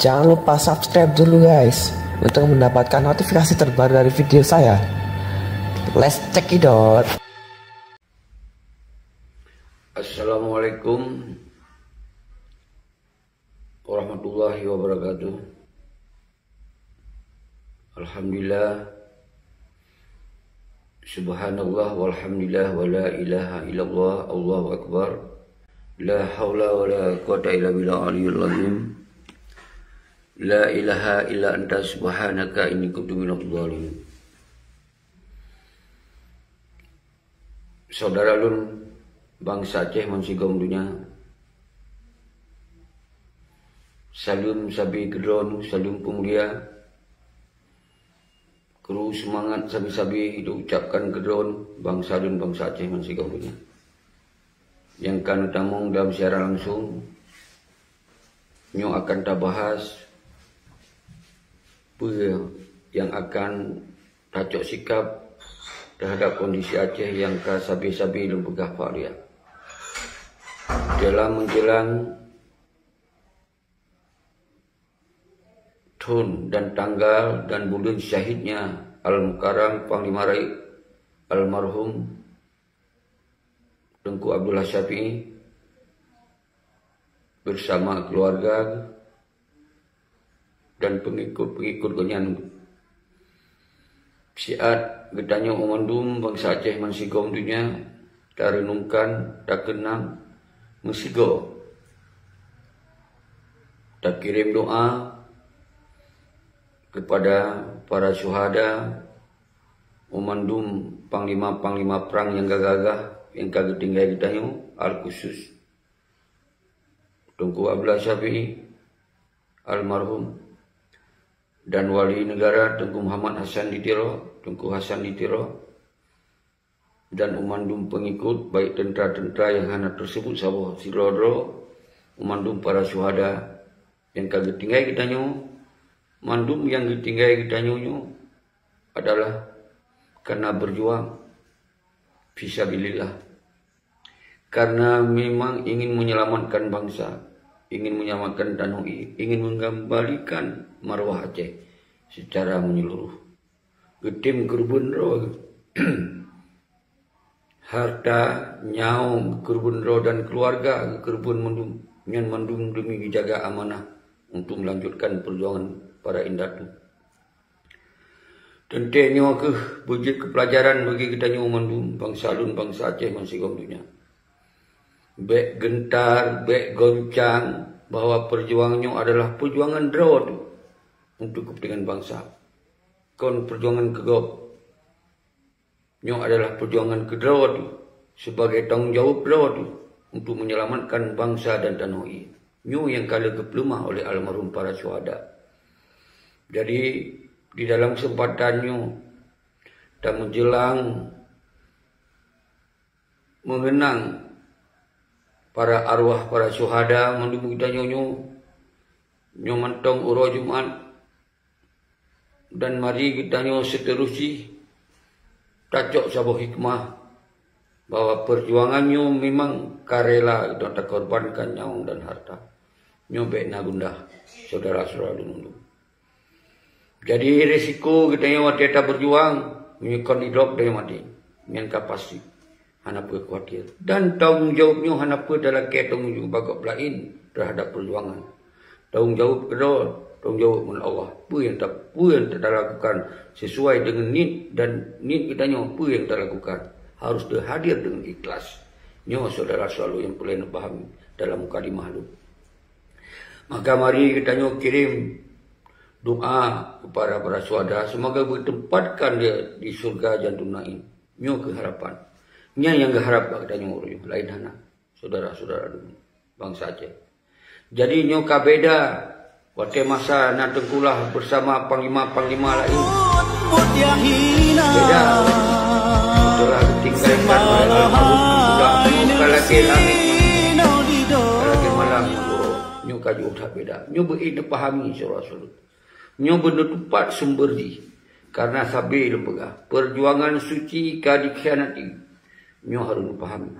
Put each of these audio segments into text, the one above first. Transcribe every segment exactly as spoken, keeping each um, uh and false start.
Jangan lupa subscribe dulu, guys, untuk mendapatkan notifikasi terbaru dari video saya. Let's check it out. Assalamualaikum warahmatullahi wabarakatuh. Alhamdulillah. Subhanallah walhamdulillah wa la ilaha illallah, Allahu akbar. La haula wa la quwwata illa billah aliyul azim. La ilaha illa anta subhanaka inni kuntu minadh dhalimin. Saudara lôn bansa Aceh bansigom donya, saleuem sabe keudroe, saleuem peumulia. Kru seumangat sabe-sabe diucapkan keudroe bansa lôn bansa Aceh bansigom donya. Nyang ka neutamong dalam siaran langsung, nyoe akan tabahas peue nyang akan tacok sikap teuhadap kondisi Aceh nyang ka sabe-sabe lôn peugah pak liak. Dalam menjelang thon dan tanggal dan buleuen syahidnya Al-Mukarram Panglima Rayeuk almarhum Teungku Abdullah Syafi'i bersama keluarga dan pengikut-pengikut gobnyan. Siat geutanyoe mandum bansa Aceh bansigom donya tareunungkan, takeunang meusigoe, takirém doa kepada para syuhada, mandum panglima-panglima prang nyang gagah-gagah nyang ka geutinggai geutanyoe, al khusus Teungku Abdullah Syafi'i almarhum dan Wali Negara Teungku Muhammad Hasan di Tiro, Teungku Hasan di Tiro, dan mandum pengikut, baik teuntara-teuntara nyang hana teuseubut saboh sidroe-droe, mandum para syuhada nyang ka geutinggai geutanyoe, mandum nyang geutinggai geutanyoe nyoe adalah karena berjuang fisabilillah. Karena memang ingin menyelamatkan bangsa, ingin menyelamatkan tanoh i, ingin mengembalikan marwah Aceh secara menyeluruh. Geutem keureubeuen droe, harta, nyawöng, keureubeuen droe dan keluarga, keureubeuen mandum, nyan mandum demi geujaga amanah untuk melanjutkan perjuangan para indatu. Teuntée nyoe kheueh beujeuet keu peulajaran bagi geutanyoe mandum bansa lôn bansa Aceh bansigom donya. Bék gentar, bék goncang bahwa perjuangan nyoe adalah perjuangan droe teuh untuk kepentingan bansa. Kon perjuangan keu gob. Nyoe adalah perjuangan keu droe teuh, sebagai tanggong jaweueb droe teuh untuk menyelamatkan bansa dan tanoh i. Nyoe nyang ka lheueh geupeuleumah oleh almarhum para syuhada. Jadi, di dalam keuseumpatan nyoe, dan menjelang mengenang para arwah para syuhada mandum geutanyoe nyoe, nyoe mantong uroe Jumat, dan mari geutanyoe seuteurus jih tacok saboh hikmah bahwa perjuangan nyoe memang ka rela geutanyoe takorbankan nyawöng dan harta. Nyoe bék na gundah, syedara-syedara lôn. Jadi, risiko geutanyoe watée tabeujuang, meunyoe kon idop tanyoe maté. Nyan ka pasti. Hana peue khawatir. Dan tanggong jaweueb nyoe hana peue talakée tanggong jaweueb bak gob laén teuhadap peujuangan. Tanggong jaweueb keudroe, tanggong jaweueb ngon Allah. Peue nyang ta-, peue nyang talakukan sesuai deungon niet dan niet geutanyoe, peue nyang talakukan harôh teuhadir deungon ikhlas. Nyoe syedara-syedara lôn nyang peureulée neupahami dalam mukadimah lôn. Maka mari geutanyoe kirém doa kepada para syuhada, seumoga geuteumpatkan di, di syeuruga Jannatun Naim. Nyoe keuh harapan. Nyan nyang geuharab bak geutanyoe uroe nyoe, laén hana, syedara-syedara lôn bansa Aceh. Jadi nyoe ka beda watée masa na teukulah bersama panglima-panglima laén. Beda. Setelah ditinggalkan oleh almarhum, sudah nyoe ka lagée langét, ka lagée malam. Nyoe ka jeuet that beda. Nyoe beu neupahami syedara-syedara. Nyoe beu neutupat sumber jih, karena sabe lôn peugah, perjuangan suci ka dikhianati. Nyoe harôh neupahami.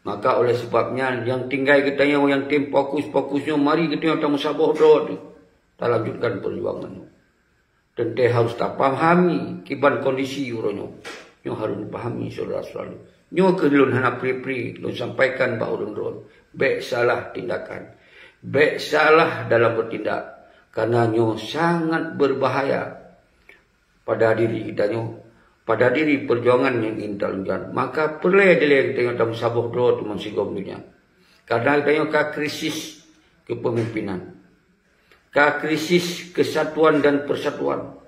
Maka oleh sebab nyan, nyang tinggai geutanyoe nyang tem fokus-fokus nyoe, mari geutanyoe tameusaboh droe teuh, talanjutkan peujuangan nyoe. Teuntée harôh tapahami kiban kondisi uroe nyoe. Nyoe harôh neupahami, syedara-syedara lôn. Nyoe keuh lôn hana pri-pri lôn sampaikan bak ureuëng droe. Bék salah tindakan. Bék salah dalam bertindak. Karena nyoe sangat berbahaya pada diri geutanyoe, pada diri peujuangan nyang ingin talanjutkan. Maka peureulée dilée geutanyoe tameusaboh droe teuma sigom donya. Karena geutanyoe ka krisis kepemimpinan. Ka krisis kesatuan dan persatuan.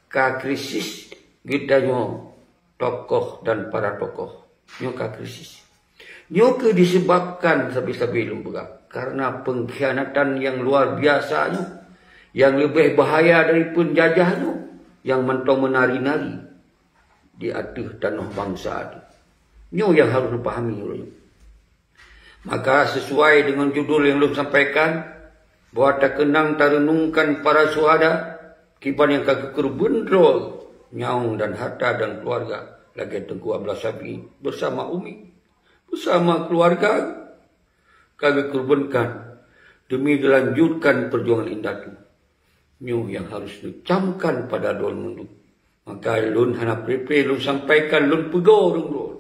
Ka krisis geutanyoe tokoh dan para tokoh. Nyoe ka krisis. Nyoe keuh disebabkan sabe-sabe lôn peugah karena pengkhianatan nyang luar biasa nyoe, nyang leubeh bahaya dari peunjajah nyoe, nyang mantong meunari-nari di ateueh tanoh bansa teuh. Nyoe nyang harôh neupahami uroe nyoe. Maka sesuai dengan judul yang lôn sampaikan, bahwa takeunang tareunungkan para syuhada, kiban nyang ka geukeureubeuen droe, nyawöng dan harta dan keluarga, lagée Teungku Abdullah Syafi'i bersama Umi, bersama keluarga ka geukeureubeuenkan demi geulanjutkan peujuangan indatu. Nyoe nyang harôh neucamkan pada droe mandum. Maka lôn hana pri-pri lôn sampaikan, lôn peugoe ureuëng droe.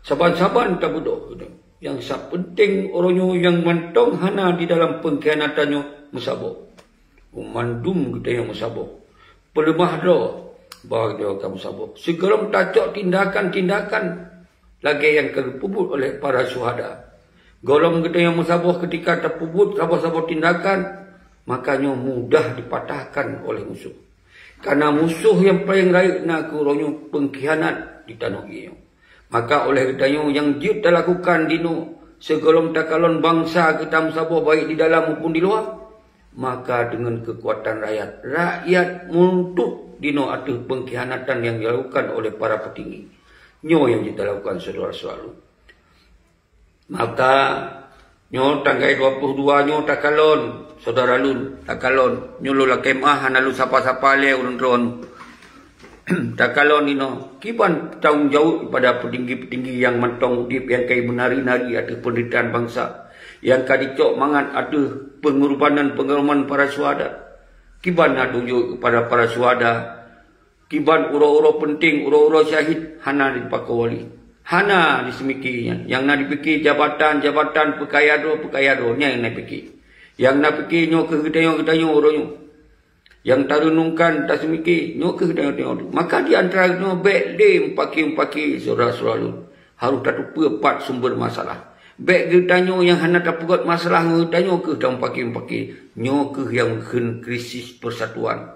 Saban-saban tabeudôh. Nyang sa peunteng uroe nyoe nyang mantong hana di dalam peungkhianatan nyoe meusaboh. Mandum geutanyoe meusaboh. Peuleumah droe bahwa geutanyoe ka meusaboh. Sigohlom tacok tindakan-tindakan lagée nyang ka geupeubuet oleh para syuhada. Gohlom geutanyoe meusaboh keutika tapeubuet saboh-saboh tindakan, maka nyoe mudah dipatahkan oleh musoh. Karena musoh nyang paleng rayeuk na keuh uroe nyoe peungkhianat di tanoh ié nyoe. Maka oleh geutanyoe nyang jeuet talakukan dinoe sigohlom takalon bansa geutanyoe meusaboh baik di dalam maupun di luwa, maka deungon keukuatan rakyat, rakyat meuruntuk dinoe ateueh peungkhianatan nyang dilakukan oleh para peutinggi. Nyoe nyang jeuet talakukan syedara-syedara lôn. Maka nyoe tanggai dua puluh dua nyoe takalon, syedara lôn, takalon. Nyoe lôn lakée meuáh hana lôn sapa-sapa lé ureuëng droe. Takalon inoe, kiban tanggung jaweueb pada peutinggi-peutinggi nyang mantong udeb nyang ka meunari-nari ateueh peundeuritaan bansa, nyang ka jicok mangat ateueh peungorbanan-peungorbanan para syuhada. Kiban na tanggung jaweueb kepada para syuhada, kiban uroe-uroe peunteng, uroe-uroe syahid hana jipakoe wali. Hana jiseumiki nyan. Nyang na jipike jabatan-jabatan, peukaya droe, peukaya droe, nyan nyang na jipike. Nyang na pike nyoe keuh geutanyoe-geutanyoe uroe nyoe. Nyang tareunungkan taseumiki nyoe keuh geutanyoe-tanyoe. Maka di antara geutanyoe bék lé mupaki-mupaki syedara-syedara lôn. Harôh tateupeue pat sumber masalah. Bék geutanyoe nyang hana tapeugét masalah ngon geutanyoe keuh tamupaki-mupaki. Nyoe keuh nyang kheun krisis persatuan.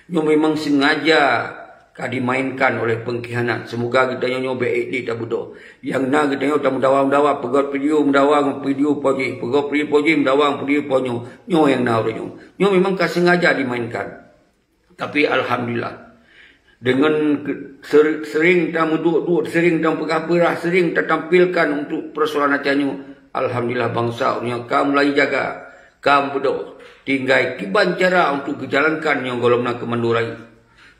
Nyoe memang sengaja ka dimainkan oleh peungkhianat. Seumoga geutanyoe nyoe bék ék lé tabeudôh. Nyang na geutanyoe tameudawa-dawa, peugét video meudawa ngon video po jih, peugét video po jih meudawa ngon video po nyoe. Nyoe nyang na uroe nyoe. Nyoe memang ka sengaja dimainkan. Tapi alhamdulillah, deungon ke-, ser-, sering tameuduek-duek, sering tapeugah peurah, sering tatampilkan untuk persoalan Aceh nyoe, alhamdulillah bansa ureuëng nyoe ka mulai jaga, ka meubeudôh, tinggai kiban cara untuk geujalankan nyang gohlom na keumandu rayeuk.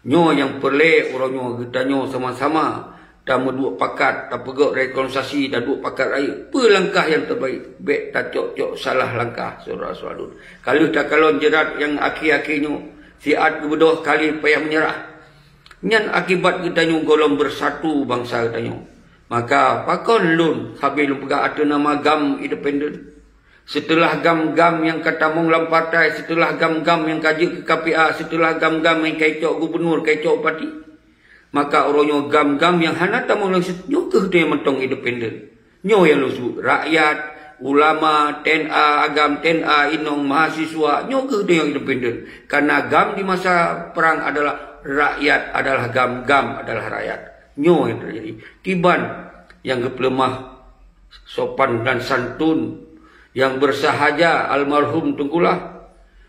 Nyoe nyang peureulée uroe nyoe geutanyoe sama-sama tameuduek pakat, tapeugét rekonsiliasi, taduek pakat rayeuk. Peue langkah nyang teubaik? Bék tacok-cok salah langkah, syedara-syedara lôn. Ka lheueh takalon jeurat nyang akhé-akhé nyoe, siat geubeudôh ka lheueh payah meunyeurah. Nyan akibat geutanyoe gohlom beusatu bansa geutanyoe. Maka pakon lôn sabe lôn peugah ateueh nama GAM independen? Seuteulah GAM-GAM nyang ka tamong lam partai, seuteulah GAM-GAM nyang ka jeuet keu K P A, seuteulah GAM-GAM nyang ka jicok gubunur, ka jicok bupati, maka uroe nyoe GAM-GAM nyang hana tamong lam situ, nyoe keuh geutanyoe mantong independen. Nyoe nyang lôn sebut, rakyat, ulama, T N A agam, T N A inong, mahasiswa, nyoe keuh geutanyoe independen. Karena GAM di masa perang adalah rakyat adalah GAM, GAM adalah rakyat. Nyoe nyang teujadi. Kiban nyang geupeuleumah sopan dan santun nyang bersahaja almarhum Teungku Lah,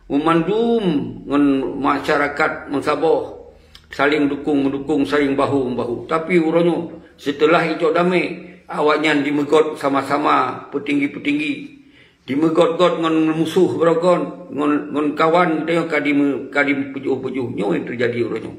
meumandum ngon masyarakat meusaboh saling dukung-meudukung, saling bahu-membahu. Tapi uroe nyoe, seuteulah icok damé, awaknyan dimeugot sama-sama peutinggi-peutinggi, dimeugot-got ngon musoh beurokon, ngon, ngon kawan geutanyoe ka dime-, ka dipeujoh-peujoh. Nyoe nyang teujadi uroe nyoe.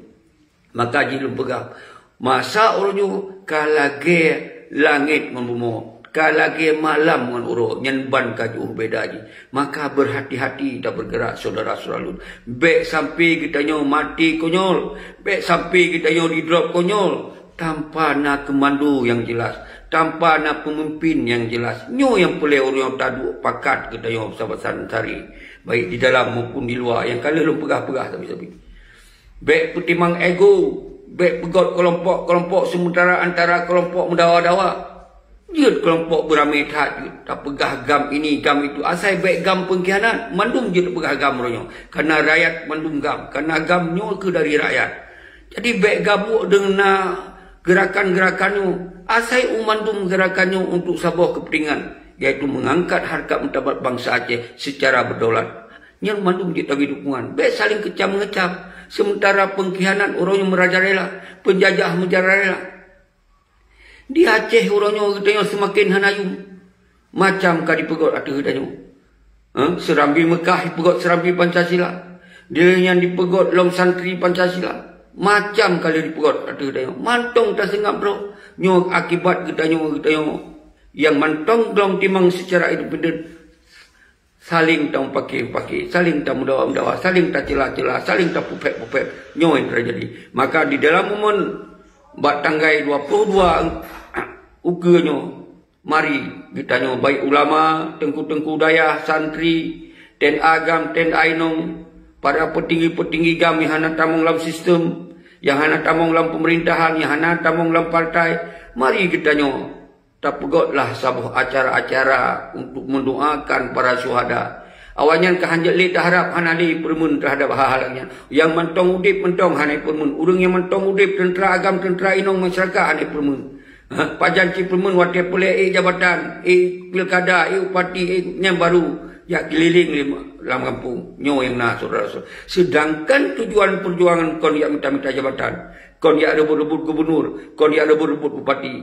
Maka jih lôn peugah, masa uroe nyoe ka lagée langét ngon bumoe. Ka lagée malam ngon uroe, nyan ban ka jiôh beda jih. Maka berhati-hati tabergerak, syedara-syedara lôn. Bék sampai geutanyoe maté konyol. Bék sampai geutanyoe didrop konyol. Tanpa na keumando nyang jeulaih, tanpa na peumimpin nyang jeulaih. Nyoe nyang peureulée ureuëng taduek pakat geutanyoe saban-saban hari, baik di dalam maupun di luwa, nyang ka lheueh lôn peugah-peugah sabe-sabe. Bék peutimang ego, bék peugot keulompok-keulompok, seumeuntara antara keulompok meudawa-dawa. Jeuet keulompok beuramé that jeuet, tapeugah GAM ini, GAM itu, asai bék GAM peungkhianat, mandum jeuet tapeugah GAM uroe nyoe. Kareuna rakyat mandum GAM, kareuna GAM nyoe keuh dari rakyat. Jadi bék gabuk deungon na geurakan-geurakan nyoe, asai u mandum geurakan nyoe untuk saboh keupeuntengan, yaitu meungangkat hareukat martabat bansa Aceh seucara beudaulat. Nyan mandum jeuet tabri dukungan. Bék saléng keucam-ngeucam, seumeuntara peungkhianat uroe nyoe meurajalela, peunjajah meurajalela. Di Aceh uroe nyoe geutanyoe seumaken hana yum. Macam ka jipeugot ateueh geutanyoe. Eh, seurambi Meukah jipeugot seurambi Pancasila. Dilèe nyan jipeugot lom santri Pancasila. Macam ka lheueh jipeugot ateueh geutanyoe. Mantong taseungab droe. Nyoe akibat geutanyoe, geutanyoe nyang mantong gohlom timang seucara independen. Saléng tamupaké-mupaké, saléng tameudawa-meudawa, saléng tacela-cela, saléng tapeuphét-peuphét. Nyoe nyang teujadi. Maka di dalam momen bak tanggai dua puluh dua ukeue nyoe, mari geutanyoe baik ulama, teungku-teungku dayah, santri, TNA GAM, TNA inong, para peutinggi-peutinggi GAM nyang hana tamong lam sistem, nyang hana tamong lam peumerintahan, nyang hana tamong lam partai, mari geutanyoe tapeugotlah saboh acara-acara untuk mendoakan para syuhada. Awaknyan ka hanjeuet lé taharab hana lé peureumeun teuhadab hal-hal nyan. Nyang mantong udeb mantong hana peureumeun. Ureuëng nyang mantong udeb, teuntra agam, teuntra inong, masyarakat hana peureumeun. Ha, pajan cit peureumeun watée peureulée ék jabatan, ék pilkada, ék bupati, ék nyan baru jak keulileng lé lam gampông. Nyoe nyang na syedara-syedara. Sedangkan tujuan peujuangan kon jak mita-mita jabatan, kon jak reubot-reubot gubunur, kon jak reubot-reubot bupati.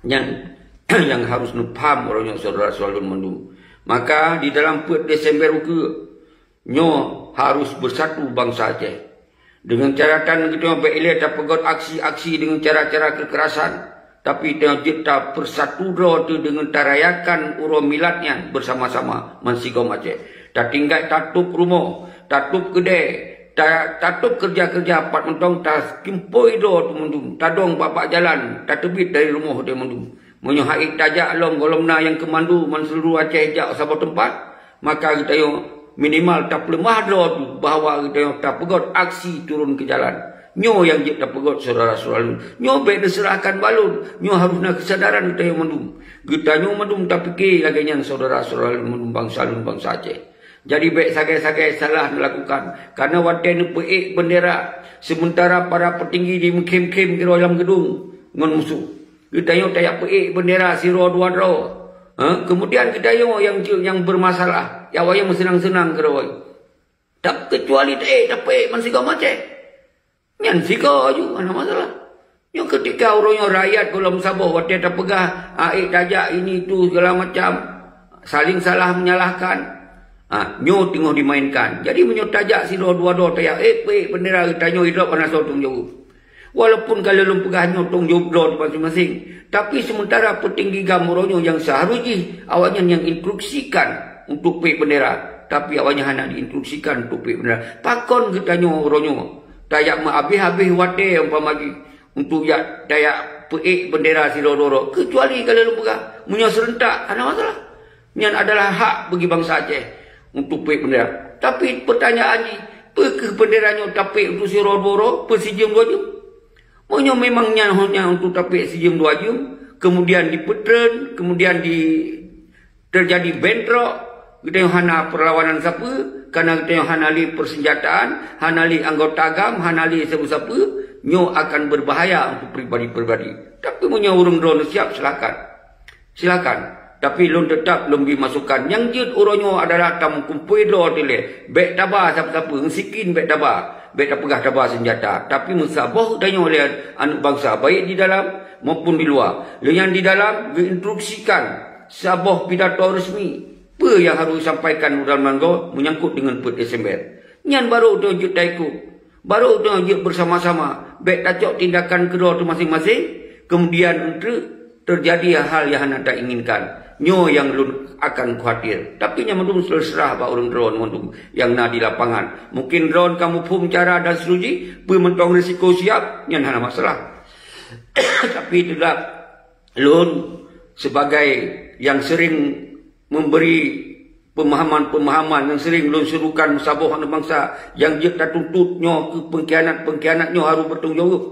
Nyan nyang harus neupaham uroe nyoe syedara-syedara lôn mandum. Maka di dalam peuet Desember ukeue nyoe harus beusatu bansa Aceh. Deungon cara tan geutanyoe bék ilée tapeugot aksi-aksi deungon cara-cara keukerasan, tapi tanyoe jeuet tapeursatu droe teuh deungon tarayakan uroe milad nyan beusama-sama bansigom Aceh. Tatinggai tatôb rumoh, tatôb keudée, ta-, tatôb keureuja-keureuja pat mantong takimpôi droe teuh mandum, tadong bak-bak jalan, tateubiet dari rumoh teuh mandum. Meunyoe han ék tajak lom gohlom na nyang keumandu ban seuluruh Aceh jak saboh teumpat, maka geutanyoe minimal tapeuleumah droe teuh bahwa geutanyoe tapeugot aksi turun keu jalan. Nyoe nyang jeuet tapeugot syedara-syedara lôn. Nyoe bék neuseurahkan bak lôn. Nyoe harôh na keusadaran geutanyoe mandum. Geutanyoe mandum tapike lagée nyan syedara-syedara lôn mandum bansa lôn bansa Aceh. Jadi bék sagai-sagai salah neulakukan. Kareuna watée neupeuék beundera, seumeuntara para peutinggi jimeukhém-khém keudroe lam geudong ngon musoh, geutanyoe tajak peuék beundera sidroe dua droe. Ha? Keumudian geutanyoe nyang, nyang beureumasalah, nyang awaknyan meuseunang-seunang keudroe. Tapi keucuali taék tapeuék bansigom Aceh. Nyan sigoe ju, hana masalah. Nyoe keutika uroe nyoe rakyat gohlom saboh watée tapeugah, "Aék tajak ini itu segala macam," saling salah menyalahkan. Ha, nyoe teungoh dimainkan. Jadi meunyoe tajak sidroe dua droe tajak, "Ék peuék beundera geutanyoe," idrop hana soe tanggung jaweueb. Walaupun ka lheueh lôn peugah nyoe tanggung jaweueb droe masing-masing, tapi seumeuntara peutinggi GAM uroe nyoe nyang seuharôh jih awaknyan nyang instruksikan untuk peuék beundera, tapi awaknyan hana diinstruksikan untuk peuék beundera. Pakon geutanyoe uroe nyoe tajak meuhabéh-habéh watée umpama jih untuk jak tajak peuék beundera sidroe-droe, keucuali ka lheueh lôn peugah, meunyoe seurentak hana masalah. Nyan adalah hak bagi bansa Aceh untuk peuék beundera. Tapi peutanyaan jih, peu kheueh beundera nyoe tapeuék untuk sidroe dua droe, peu sijeuem dua jeuem? Meunyoe memang nyan hanya untuk tapeuék sijeuem dua jeuem, kemudian dipeutreun, kemudian di, teujadi bentrok, geutanyoe hana peurlawanan sapeue, kareuna geutanyoe hana lé peuseunjataan, hana lé anggota GAM, hana lé sapeue-sapeue, nyoe akan berbahaya untuk pribadi-pribadi. Tapi meunyoe ureuëng droeneuh siab, silakan. Silakan. Tapi lôn teutap lôn bri masukan. Nyang jeuet uroe nyoe adalah tameukumpôi droe teuh lé. Bék taba sapeue-sapeue, meusikin bék taba. Bék tapeugah taba seunjata. Tapi meusaboh tanyoe lé aneuëk bansa, baik di dalam maupun di luwa. Lé nyang di dalam geuinstruksikan saboh pidato resmi. Peue nyang harôh sampaikan u dalam nanggroe meunyangkot deungon peuet Desember. Nyan barô tanyoe jeuet taikot. Barô tanyoe jeuet beusama-sama. Bék tacok tindakan keudroe teuh maséng-maséng. Keumudian eunteuk teujadi hal nyang hana tainginkan. Nyoe nyang lôn akan khawatir. Tapi nyan mandum teuseurah bak ureuëng droeneuh mandum nyang na di lapangan. Mungken droeneuh ka muphom cara dan strategi, peue mantong risiko siab, nyan hana masalah. Tapi tetap lôn sebagai nyang sering memberi pemahaman-pemahaman nyang sering lôn serukan meusaboh aneuk bansa nyang jeuet tatuntut nyoe keu pengkhianat-pengkhianat nyoe harôh bertanggung jawab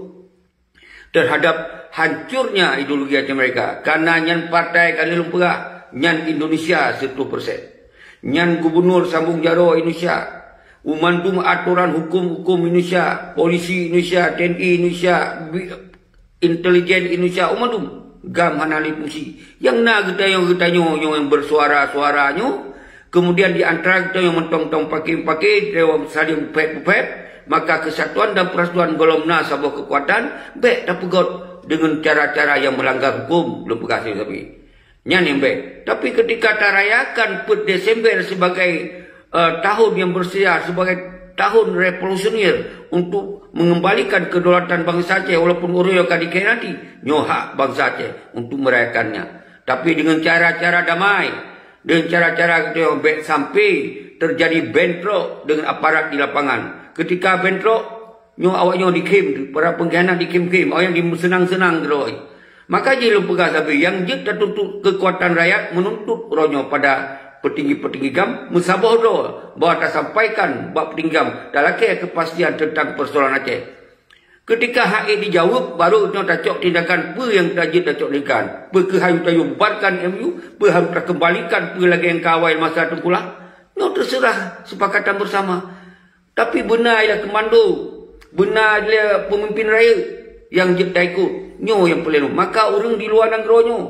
terhadap hancurnya ideologi Aceh Merdeka. Karena nyan partai ka lheueh lôn peugah, nyan Indonesia seratus persen. Nyan gubernur sambung jaroe Indonesia. Mandum atoran hukum-hukum Indonesia, polisi Indonesia, T N I Indonesia, bi-, intelijen Indonesia, mandum GAM hana lé fungsi. Nyang na geutanyoe-geutanyoe nyang bersuara-suara nyoe, kemudian di antara geutanyoe mantong-tong paké-paké, saling pepet-pepet, maka kesatuan dan persatuan gohlom na saboh kekuatan, bék tapeugot dengan cara-cara yang melanggar hukum, lôn peugah sabe-sabe. Nyan nyang bék. Tapi ketika tarayakan peuet Desember sebagai, eh, tahun yang bersejarah, sebagai tahun revolusioner untuk mengembalikan kedaulatan bangsa Aceh walaupun ureuëng ka dikhianati, nyoe hak bangsa Aceh untuk merayakannya. Tapi dengan cara-cara damai, dengan cara-cara gitu yang bék sampai terjadi bentrok dengan aparat di lapangan. Ketika bentrok, nyoe awak nyoe dikhém, para pengkhianat dikhém-khém, awak nyoe disenang-senang keudroe. Maka jih lôn peugah sabe, nyang jeuet tatuntut kekuatan rakyat menuntut uroe nyoe pada petinggi-petinggi GAM meusaboh droe bahwa tasampaikan bak petinggi GAM talakée kepastian tentang persoalan Aceh. Ketika hak ék dijaweueb, baru nyoe tacok tindakan peue nyang tajeuet tacok tindakan. Peue keuh harôh tayue bubarkan M O U, peue harôh takeumbalikan peue lagée nyang ka awai masa teungkulah. Nyoe teuseurah sepakatan bersama. Tapi beuna ialah komando, beuna ialah peumimpin rayeuk nyang jeuet taikot. Nyoe nyang peureulée. Maka ureuëng di luwa nanggroe nyoe,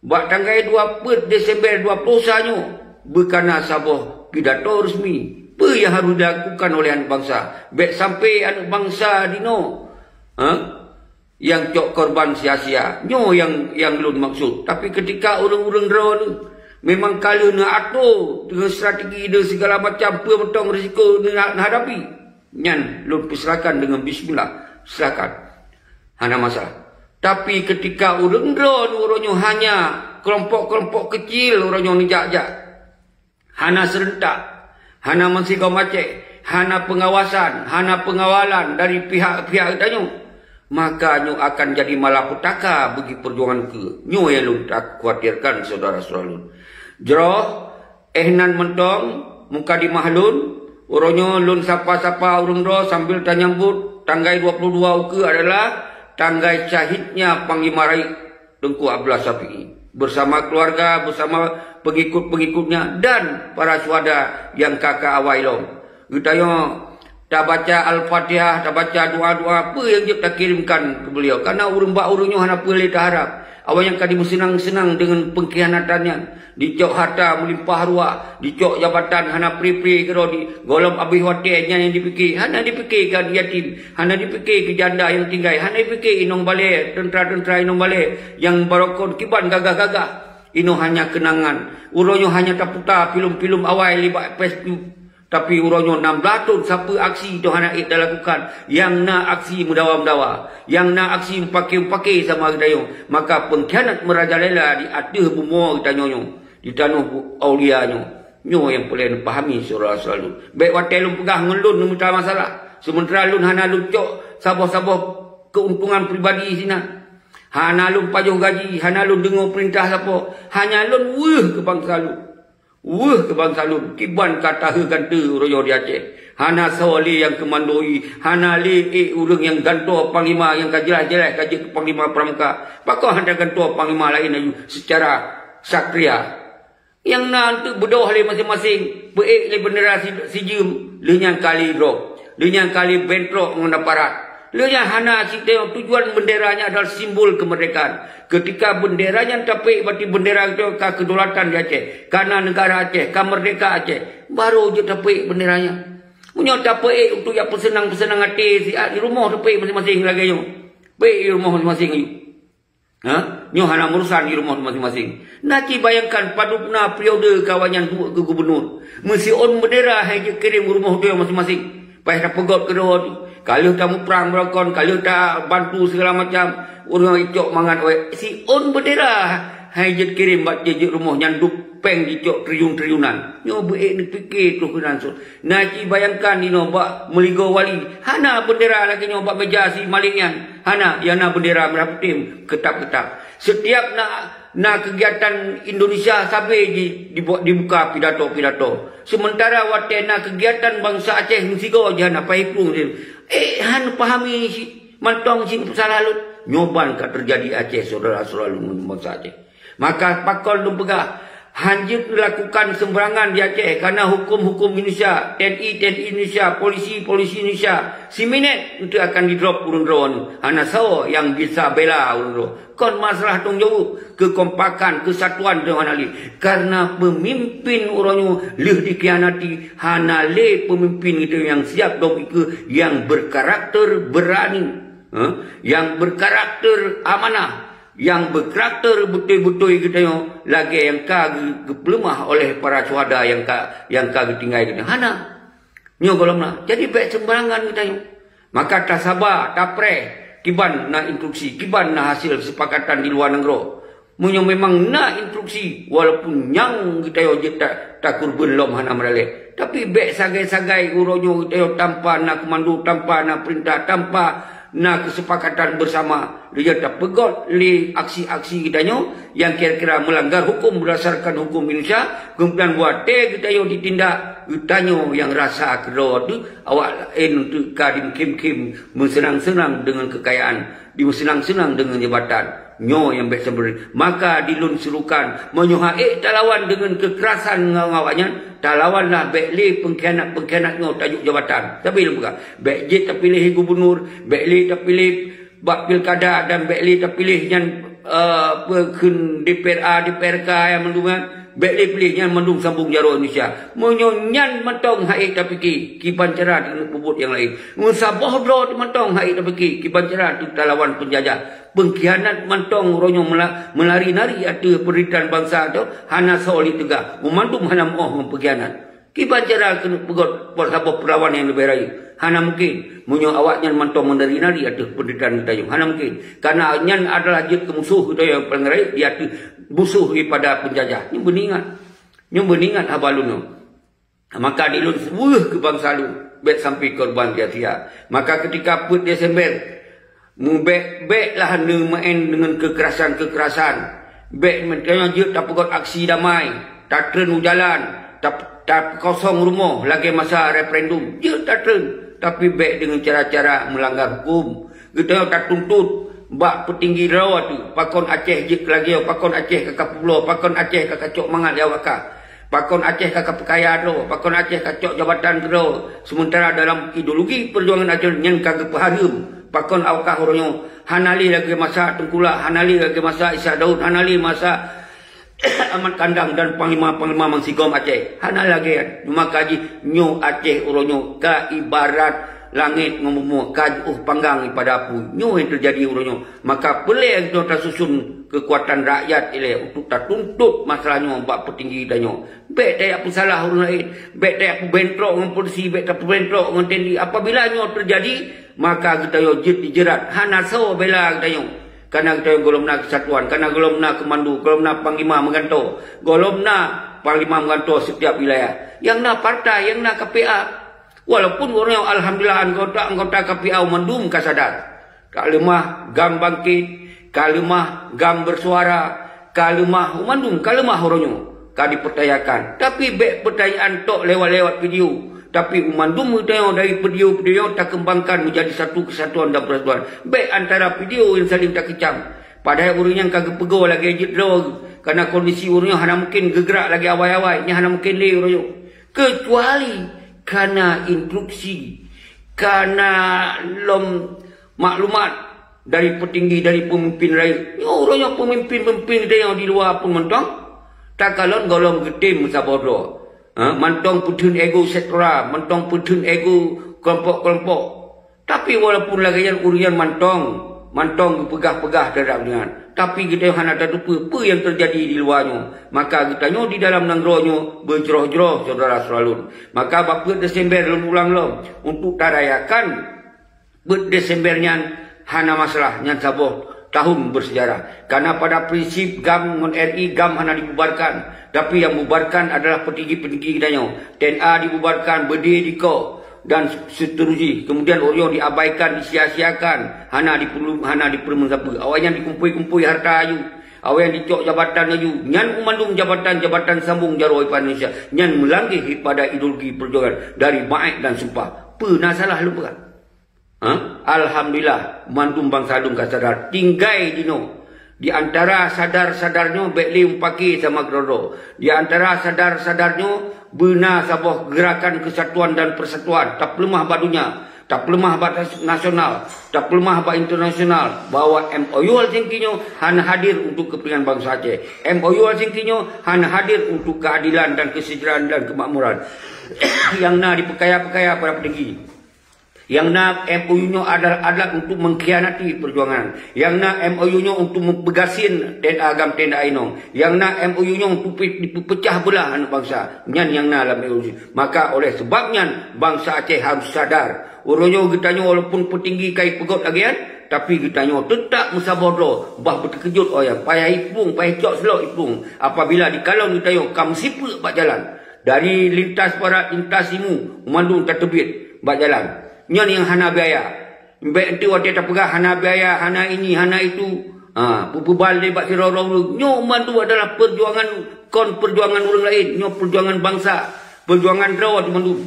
bak tanggai dua peuet Desember dua ploh sa nyoe, beukana saboh pidato resmi. Peue nyang harôh dilakukan oleh aneuk bansa? Bék sampai aneuk bansa dinoe, ha? Nyang cok korban sia-sia. Nyoe nyang, nyang lôn maksud. Tapi ketika ureuëng-ureuëng droeneuh memang ka lheueh neuato dengan strategi dan segala macam peue mantong risiko neuhadapi, nyan lôn persilakan dengan bismillah. Silakan. Hana masalah. Tapi ketika ureuëng droeneuh uroe nyoe hanya kelompok-kelompok kecil uroe nyoe neujak-jak, hana serentak, hana meusigom Aceh, hana pengawasan, hana pengawalan dari pihak-pihak geutanyoe, maka nyoe akan jadi malapetaka bagi perjuangan keu. Nyoe nyang lôn takhawatirkan, syedara-syedara lôn. Jroh, eh nan mantong, mukadimah lôn, uroe nyoe lôn sapa-sapa ureuëng droe sambil tanyambot tanggai dua puluh dua ukeue adalah tanggai syahidnya Panglima Rayeuk Teungku Abdullah Syafi'i, bersama keluarga, bersama pengikut-pengikutnya dan para syuhada nyang ka ka awai lom. Geutanyoe tabaca Al-Fatihah, tabaca doa-doa peue nyang jeuet takirimkan keu beliau. Karena ureuëng bak ureuëng nyoe hana peue lé taharab. Awaknyan ka dimeuseunang-seunang deungon pengkhianatan nyan. Dicok harta meulimpah ruah, dicok jabatan hana pri-pri keudroe di gohlom abéh watée nyan nyang dipike. Hana dipike keu yatim, hana dipike keu janda nyang tinggai, hana dipike inong balée, teuntra-teuntra inong balée nyang barokon kiban gagah-gagah. Inoe hanya keunangan. Uroe nyoe hanya taputa filem-filem awai libak Facebook. Tapi uroe nyoe nam blaih thon sapeue aksi toh hana ék talakukan. Nyang na aksi meudawa-meudawa, nyang na aksi meupaké-meupaké sama geutanyoe. Maka pengkhianat meurajalela di ateueh bumoe geutanyoe nyoe, di tanoh bu-, aulia nyoe. Nyoe nyang peureulée neupahami syedara-syedara lôn. Bék watée lôn peugah ngon lôn neumita masalah, seumeuntara lôn hana lôn cok saboh-saboh keuntungan pribadi sinan. Hana lôn pajoh gaji, hana lôn deungoe peurintah sapo. Hanya lôn weueh keu bansa lôn. Weueh keu bansa lôn, kiban ka taheu gante uroe nyoe di Aceh. Hana soe lé nyang keumandoi, hana lé ék ureuëng nyang gantoe panglima nyang ka jeulaih-jeulaih ka jeuet keu panglima pramuka. Pakon hana gantoe panglima laén aju seucara satria? Nyang na eunteuk beudôh lé maséng-maséng, peuék lé beundera si-, sijeuem, lheueh nyan ka lé droe, lheueh nyan ka lé bentrok ngon aparat. Lheueh nyan hana siteungoh tujuan beundera nyan adalah simbol kemerdekaan. Keutika beundera nyan tapeuék, berarti beundera geutanyoe ka kedaulatan di Aceh, ka na neugara Aceh, ka merdeka Aceh, barô jeuet tapeuék beundera nyan. Meunyoe tapeuék untuk jak peuseunang-peuseunang até siat, di rumoh tapeuék maséng-maséng lagée nyoe. Peuék di rumoh maséng-maséng aju. Ha? Nyoe hana meurusan di rumoh maséng-maséng. Na ci bayangkan padub na periode kawan nyan duek keu gubernur. Meusiôn beundera hai jikirém u rumoh droe maséng-maséng. Payah tapeugot keudroe tu. Ka lheueh tamuprang beurokon, ka lheueh tabantu segala macam, ureuëng icok mangat awai. Siôn beundera hai jeuet kirém bak jeuet rumoh nyan duek péng jicok triliun-triliunan. Nyoe beuék neupike troh keunan sot. Na ci bayangkan inoe bak meuligoe wali, hana beundera lagée nyoe bak meja si malék nyan. Hana, nyang na beundera mirah putéh keutap-keutap. Setiap na na keugiatan Indonesia sabe ji-, dibu-, dibuka pidato-pidato. Sementara watée na keugiatan bansa Aceh meusigoe jih hana paih prueng. Eh, han pahami si mantong si salah lôn. Nyoe ban ka teujadi Aceh, syedara-syedara lôn bansa Aceh. Maka pakon lôn peugah, han jeuet lakukan sembarangan di Aceh, karena hukum-hukum Indonesia, T N I, T N I Indonesia, polisi, polisi Indonesia, siminét untuk akan didrop ureuëng droe. Hana soe nyang bisa bela ureuëng droe. Kon masalah tanggung jaweueb, keukompakan, keusatuan teuh hana lé. Karena peumimpin uroe nyoe lheueh dikhianati, hana lé peumimpin geutanyoe nyang siab dong ikeue, nyang berkarakter berani, eh, nyang berkarakter amanah, nyang berkarakter beutôi-beutôi geutanyoe lagée nyang ka geu-, geupeuleumah oleh para syuhada nyang ka, nyang ka geutinggai geutanyoe. Hana. Nyoe gohlom na. Jadi bék seumbarangan geutanyoe. Maka tasaba, tapreh, kiban na instruksi, kiban na hasil kesepakatan di luwa nanggroe. Meunyoe memang na instruksi, walaupun nyang geutanyoe jeuet ta-, takeureubeuen lom hana meuralée, tapi bék sagai-sagai uroe nyoe geutanyoe tanpa na komando, tanpa na peurintah, tanpa na kesepakatan bersama, lheueh tapeugot lé aksi-aksi geutanyoe nyang kira-kira melanggar hukum berdasarkan hukum Indonesia, kemudian watée geutanyoe ditindak, geutanyoe nyang rasa keudroe teuh, awak laén teuh ka dimeukhém-khém meuseunang-seunang deungon keukayaan, dimeuseunang-seunang deungon jabatan. Nyoe nyang bék seubeureueng. Maka di lôn serukan, meunyoe han ék talawan deungon keukerasan ngon awaknyan, talawanlah, bék lé peungkhianat-peungkhianat nyoe tajok jabatan. Tapi lôn peugah, bék jeuet tapiléh gubunur, bék lé tapiléh bak pilkada dan bék lé tapiléh nyan, eh, peue kheun D P R A, D P R K nyang mandum nyan, bék lé piléh nyan mandum sambong jaroe Indonesia. Meunyoe nyan mantong han ék tapike, kiban cara keuneuk peubuet nyang laén. Meusaboh droe mantong han ék tapike, kiban cara keuneuk talawan peunjajah. Peungkhianat mantong uroe nyoe meula-, meulari-nari ateueh peunderitahan bansa teuh hana soe lé teuga. Meumandum hana meuoh ngon peungkhianat. Kiban cara keuneuk peugot saboh peulawan nyang leubeh rayeuk? Hana mungken. Meunyoe awaknyan mantong meunari-nari ateueh peunderitahan geutanyoe, hana mungken. Karena nyan adalah jeuet keu musoh geutanyoe nyang paleng rayeuk di ateueh musoh daripada peunjajah. Nyoe beuningat. Nyoe beuningat haba lôn nyoe. Maka di lôn weueh keu bansa lôn, bék sampai korban sia-sia. Maka keutika peuet Desember, Mubék-béklah neumeu'en deungon keukerasan-keukerasan. Bék meutanyoe jeuet tapeugot aksi damai, tatreun u jalan, tap-, tapeukosong rumoh lagée masa referendum. Jeuet tatreun, tapi bék deungon cara-cara meulanggar huköm. Geutanyoe tatuntut bak peutinggi droe teuh, pakon Aceh jeuet keu lagée nyoe, pakon Aceh ka kapeubloe, pakon Aceh ka kacok mangat lé awak kah. Pakon Aceh ka kapeukaya droe, pakon Aceh kacok jabatan keudroe, sementara dalam ideologi peujuangan Aceh nyan ka geupeuhareuem. Pakon awak kah uroe nyoe hana lé lagée masa Teungku Lhak, hana lé lagée masa Ishak Daud, hana lé masa Ahmad Kandang dan panglima-panglima bansigom Aceh. Hana lagée nyan. Maka jih nyoe Aceh uroe nyoe ka ibarat langét ngon bumoe ka jiôh panggang ipada apui. Nyoe nyang teujadi uroe nyoe. Maka peureulée geutanyoe tasusun keukuatan rakyat ilée untuk tatuntut masalah nyoe bak peutinggi tanyoe. Bék tajak peusalah ureuëng laén, bék tajak peubentrok ngon polisi, bék tapeubentrok ngon T N I. Apabila nyoe teujadi, maka geutanyoe jeuet dijerat. Hana soe bela geutanyoe. Karena geutanyoe gohlom na keusatuan, karena gohlom na keumando, gohlom na panglima meugantoe, gohlom na panglima meugantoe setiap wilayah. Nyang na partai, nyang na K P A. Walaupun uroe nyoe alhamdulillah anggota-anggota K P A mandum ka sadar. Ka leumah GAM Bangkit, ka leumah GAM Bersuara, ka leumah mandum, ka leumah uroe nyoe, ka dipercayakan. Tapi bék percayaan tok lewat-lewat video. Tapi mandum geutanyoe dari video-video takeumbangkan menjadi satu kesatuan dan persatuan. Bék antara video nyang saling takeucam. Padahai ureuëng nyan ka geupeugoe lagée jeuet droe, karena kondisi ureuëng nyoe hana mungkin geugrak lagée awai-awai, nyan hana mungkin lé uroe nyoe. Kecuali kana instruksi, kana lom maklumat dari peutinggi, dari peumimpin rayeuk. Nyoe uroe nyoe peumimpin-peumimpin geutanyoe di luwa pun mantong takalon gohlom geutem meusaboh droe. Ha, mantong peutheun ego sektoral, mantong peutheun ego kelompok-kelompok. Tapi walaupun lagée nyan ureuëng nyan mantong, mantong geupeugah-peugah teuhadap nyan, tapi geutanyoe hana tateupeue peue nyang teujadi di luwa nyoe. Maka geutanyoe di dalam nanggroe nyoe beujroh-jroh syedara-syedara lôn. Maka bak peuet Desember lôn ulang lom untuk tarayakan Beuet Desember nyan hana masalah, nyan saboh tahun bersejarah. Karena pada prinsip GAM ngon R I, GAM hana dibubarkan, tapi yang bubarkan adalah petinggi-petinggi geutanyoe. T N A dibubarkan, B D diko, dan seterusnya. Kemudian orang diabaikan, disia-siakan, hana diperlu, hana diperlu sapeue. Awaknyan dikumpul-kumpul harta ayue, awaknyan dicok jabatan ayue. Nyan mandum jabatan-jabatan sambung jaroe ipan Indonesia. Nyan meulangkah pada ideologi perjuangan dari Maet dan Sumpah. Peue na salah lôn peugah? Ha? Alhamdulillah, mandum bansa lôn ka sadar. Tinggai jinoe. Di antara sadar-sadar nyoe bèk lé mupake sama keudroe-droe. Di antara sadar-sadar nyoe beuna saboh gerakan kesatuan dan persatuan. Tapeuleumah bak donya, tapeuleumah bak nasional, tapeuleumah bak internasional bahwa M O U Helsinki nyoe hana hadir untuk kepentingan bansa Aceh. M O U Helsinki nyoe hana hadir untuk keadilan dan kesejahteraan dan kemakmuran. Yang na dipeukaya-peukaya para petinggi. Yang na M O U nyoe adalah alat untuk mengkhianati perjuangan. Yang na M O U nyoe untuk meupeugah gasien T N A GAM T N A inong. Yang na M O U nyoe untuk pe-, dipeucah beulah aneuk bansa. Nyan yang na lam M O U. Maka oleh sebab nyan, bansa Aceh harus sadar. Uroe nyoe geutanyoe walaupun peutinggi ka ipeugot lagèe nyan, tapi geutanyoe teutap meusaboh droe, bah beuteukeujot awaknyan. Payah iplueng, payah cok seulok iplueng. Apabila dikalon geutanyoe ka meusipeuek bak jalan. Dari lintas barat, lintas timu, mandum tateubiet bak jalan. Nyan nyang hana biaya. Bèk enteuk watèe tapeugah hana biaya, hana ini, hana itu. Ha, peubal lé bak sidroe-droe ureueng. Nyoe mandum adalah perjuangan, kon perjuangan ureueng laén. Nyoe perjuangan bansa, perjuangan droe teuh mandum.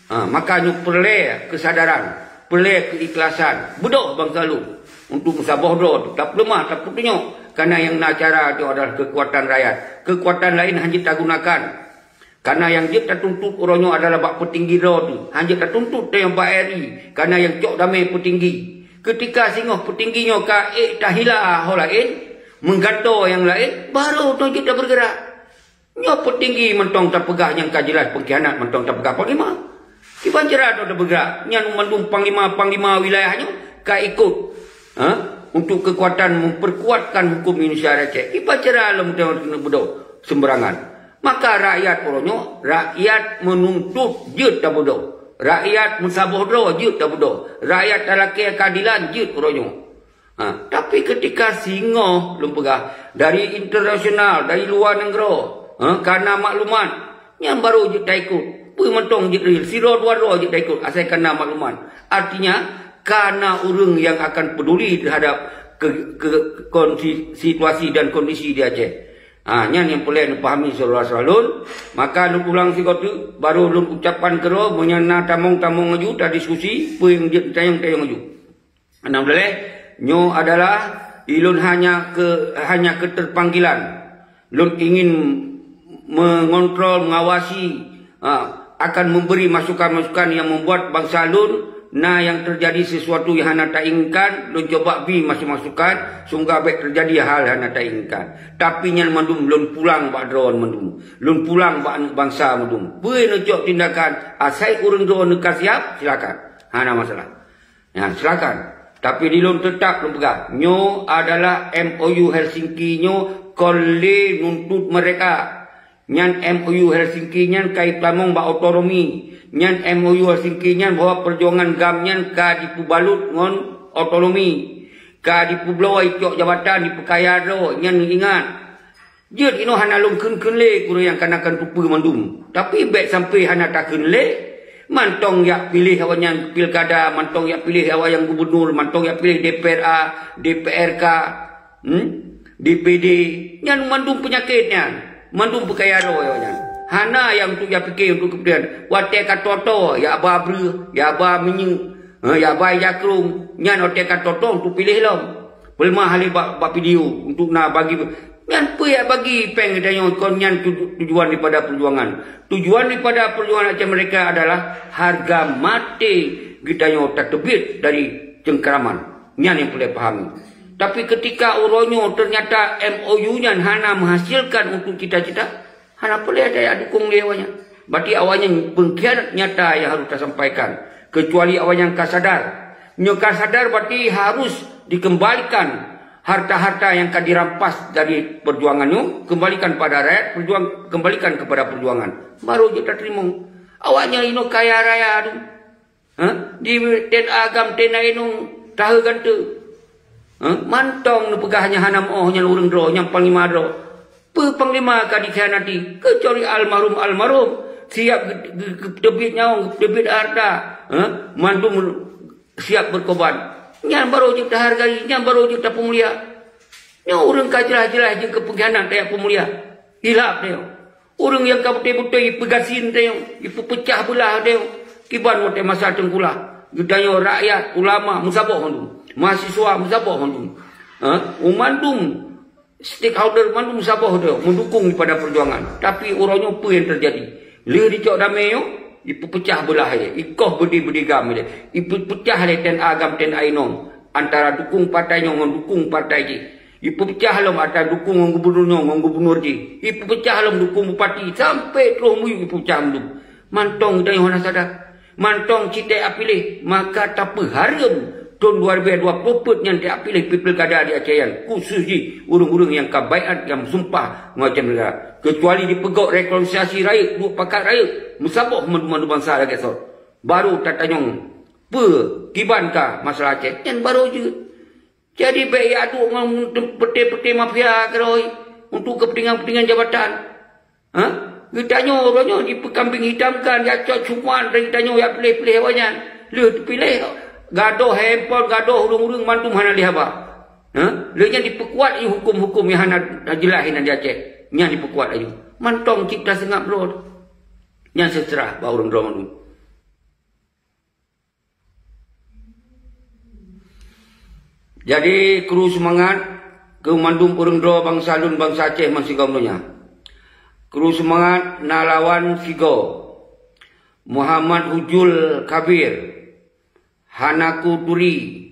Ha, maka nyoe peureulèe keusadaran, peureulèe keuikhlasan. Beudôh bansa lôn untuk meusaboh droe teuh. Tapeuleumah, tapeutunyok. Karena yang na cara teuh adalah keukuatan rakyat. Keukuatan laén hana jeuet tagunakan. Karena nyang jeuet tatuntut uroe nyoe adalah bak peutinggi droe teuh. Hana jeuet tatuntut teuh bak R I. Karena nyang cok damé peutinggi. Keutika singoh peutinggi nyoe ka ék tahila ho laén, meugantoe nyang laén, barô nyoe jeuet tabeureugerak. Nyoe peutinggi mantong tapeugah nyang ka jeulaih peungkhianat mantong tapeugah panglima. Kiban cara droe tabeureugerak, nyan mandum panglima-panglima wilayah nyoe ka ikot, ha, untuk keukuatan memperkuatkan hukum Indonesia di Aceh. Kiban cara lom beudôh seumeurangan. Maka rakyat uroe nyoe, rakyat meununtut jeuet tabeudôh. Rakyat meusaboh droe jeuet tabeudôh. Rakyat talakèe keadilan jeuet uroe nyoe. Ha, tapi keutika singoh lôn peugah, dari internasional, dari luwa nanggroe, ha, ka na maklumat, nyan barô jeuet taikot. Peue mantong jeuet real, sidroe dua droe jeuet taikot, asai ka na maklumat. Artinya, ka na ureueng nyang akan peduli terhadap ke, ke, konsi-, situasi dan kondisi di Aceh. Ha, nyan nyang peureulèe neupahami syedara-syedara lôn. Maka lôn ulang sigoe teuk, barô lôn ucapkan keudroe, meunyoe na tamong-tamong laju, tadiskusi, peue nyang jeuet tanyong-tanyong laju. Alhamdulillah, nyoe adalah ilôn hanya ke, hanya keterpanggilan. Lôn ingin mengontrol, mengawasi, ha, akan memberi masukan-masukan yang membuat bansa lôn na yang terjadi sesuatu yang hana tainginkan, lôn coba bi masukan-masukan, sehingga bèk terjadi hal hana tainginkan. Tapi nyan mandum lôn pulang bak droe mandum. Lôn pulang bak aneuk bansa mandum. Peue neucok tindakan, asai ureueng droe neuka siap, silakan. Hana masalah. Nyan, silakan. Tapi di lôn teutap lôn peugah, nyoe adalah M O U Helsinki nyoe kon lé nuntut merdeka. Nyan M O U Helsinki nyan ka ipeutamong bak otonomi. Nyan M O U Helsinki nyan bahwa perjuangan GAM nyan ka dipeubalot ngon otonomi. Ka dipeubloe icok jabatan, dipeukaya droe, nyan ingat. Jeuet inoe hana lôn kheun-kheun lé, keu ureueng nyang kana keuneuk teupeue mandum. Tapi bèk sampai hana takheun lé, mantong jak piléh awaknyan pilkada, mantong jak piléh awaknyan gubunur, mantong jak piléh D P R A, D P R K, hmm? D P D. Nyan mandum peunyakét nyan, mandum peukaya droe awaknyan. Hana nyang untuk jak pike untuk keupeuntengan. Watèe ka toto, jak ba breueh, jak ba minyeuk, ha, jak ba jakrong, nyan watèe ka toto untuk piléh lom. Peuleumah lé bak, bak video untuk na bagi. Nyan peue jak bagi péng geutanyoe, kon nyan tuju-, tujuan daripada perjuangan. Tujuan daripada perjuangan Aceh Merdeka adalah harga maté geutanyoe tateubiet dari cengkraman. Nyan nyang peureulèe pahami. Tapi keutika uroe nyoe teunyata M O U nyan hana meuhasilkan untuk cita-cita, hana peureulèe tajak dukong lé awaknyan. Berarti awaknyan peungkhianat nyata nyang harôh tasampaikan. Keucuali awaknyan ka sadar. Nyoe ka sadar berarti harôh dikeumbalikan harta-harta nyang ka dirampas dari peujuangan nyoe, keumbalikan pada rakyat, peujuang-, keumbalikan keupada peujuangan. Barô jeuet tateurimong. Awaknyan inoe kaya raya tu. Ha? Di T N A GAM, T N A inong tahe gante. Ha? Mantong neupeugah nyan hana meuoh nyan ureuëng droe, nyan panglima droe. Peue panglima ka dikhianati? Kecuali almarhum-almarhum siap ge-, ge-, geuteubiet nyawöng, geuteubiet harta. Ha? Mandum siap berkorban. Nyan barô jeuet tahargai, nyan barô jeuet tapeumulia. Nyoe ureuëng ka jeulaih-jeulaih jeuet keu peungkhianat tajak peumulia. Hilaf nyoe. Ureuëng nyang ka beutôi-beutôi ipeugasien tanyoe, ipeupeucah beulah tanyoe. Kiban watée masa teungkulah, geutanyoe rakyat, ulama meusaboh mandum, mahasiswa meusaboh mandum. Ha? Mandum stakeholder mandum saboh tanyoe meudukung daripada perjuangan. Tapi uroe nyoe peue nyang teujadi? Lheueh dicok damé nyoe, ipeupeucah beulah ilée, ikoh beudé-beudé GAM ilée, ipeupeucah lé T N A GAM, T N A inong, antara dukung partai nyoe ngon dukung partai jih. Ipeupeucah lom atra dukung ngon gubunur nyoe ngon gubunur jih. Ipeupeucah lom dukung bupati sampai troh muyueb ipeupeucah mandum. Mantong geutanyoe hana sadar. Mantong cit tajak piléh, maka tapeuhareuem thon dua ribèe dua ploh peuet nyan tajak piléh pi pilkada di Aceh nyan, khusus jih ureuëng-ureuëng nyang ka baiat nyang meusumpah ngon Aceh Merdeka. Kecuali dipeugöt rekonsiliasi rayeuk, duek pakat rayeuk, meusaboh mandum-mandum bansa lagèe soe. Barô tatanyong peue kiban ka masalah Aceh, nyan barô jeuet. Jadi bèk jak duek ngon peuté-peuté mafia keurôi untuk kepentingan-kepentingan jabatan. Ha? Geutanyoe uroe nyoe jipeukambing hitamkan, jak cok cuman dari geutanyoe jak piléh-piléh awaknyan. Lheueh teupiléh, gadôh handphone, gadôh ureuëng-ureuëng mandum hana lé haba. Ha? Lheueh nyan jipeukuat laju huköm-huköm nyang hana jeulaih inan di Aceh. Nyan jipeukuat laju. Mantong cit taseungab droe. Nyan seuseurah bak ureuëng droe mandum. Jadi, kru seumangat keu mandum ureuëng droe bansa lôn, bansa Aceh meusigom donya. Kru seumangat na lawan sigoe, Muhammad Hujul Kabir, hana kuturi,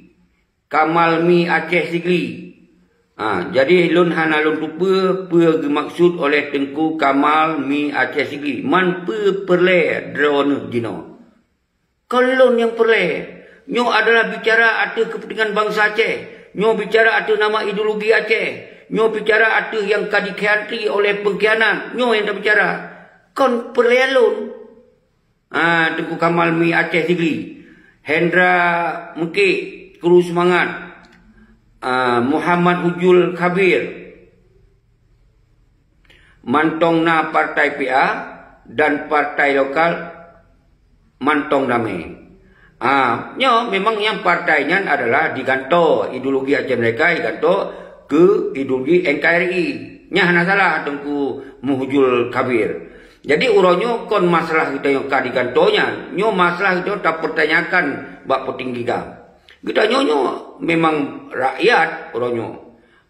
Kamal Mi Aceh Sigli. Ha, jadi lôn hana lôn tupeue peue geumaksud oleh Teungku Kamal Mi Aceh Sigli. Man peue peureulée droeneueh jinoe? Kon lôn nyang peureulée. Nyoe adalah bicara ateueh keupeuntengan bansa Aceh. Nyoe bicara ateueh nama ideologi Aceh. Nyoe bicara ateueh nyang ka dikhianati oleh peungkhianat. Nyoe nyang tabicara. Kon peureulée lôn. Ah, Teungku Kamal Mi Aceh Sigli. Hendra Meuke, kru seumangat. Ah, Muhammad Hujul Kabir. Mantong na partai P A dan partai lokal mantong damé. Ah, nyoe memang nyang partai nyan adalah digantoe, ideologi Aceh Merdeka digantoe keu ideologi N K R I. Nyan hana salah Teungku Muhujul Kabir. Jadi uroe nyoe kon masalah geutanyoe ka digantoe nyan, nyoe masalah geutanyoe tapeurtanyakan bak peutinggi GAM. Geutanyoe nyoe memang rakyat uroe nyoe.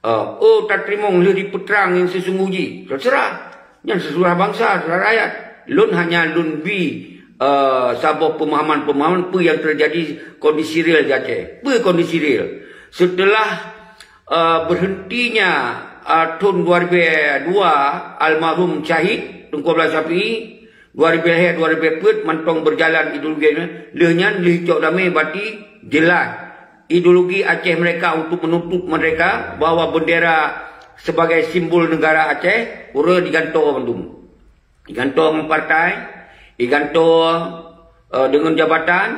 Eh, oh, tateurimong lheueh dipeutrang nyang seusunggoh jih. Teuseurah. Nyan seuseurah bansa, seuseurah rakyat. Lôn hanya lôn bi, eh, saboh peumahaman-peumahaman peue nyang teujadi kondisi real di Aceh. Peue kondisi real? Seuteulah, eh, beureuntinya, eh, thon dua ribèe dua almarhum syahid Teungku Abdullah Syafie, dua ribèe lhèe, dua ribèe peuet mantong beujalan ideologi nyan, lheueh nyan lheueh cok damé bati jeulaih ideologi Aceh Merdeka untuk menutup mereka bahwa bendera sebagai simbol negara Aceh, uroe digantoe mandum. Digantoe ngon partai, digantoe, eh, deungon jabatan,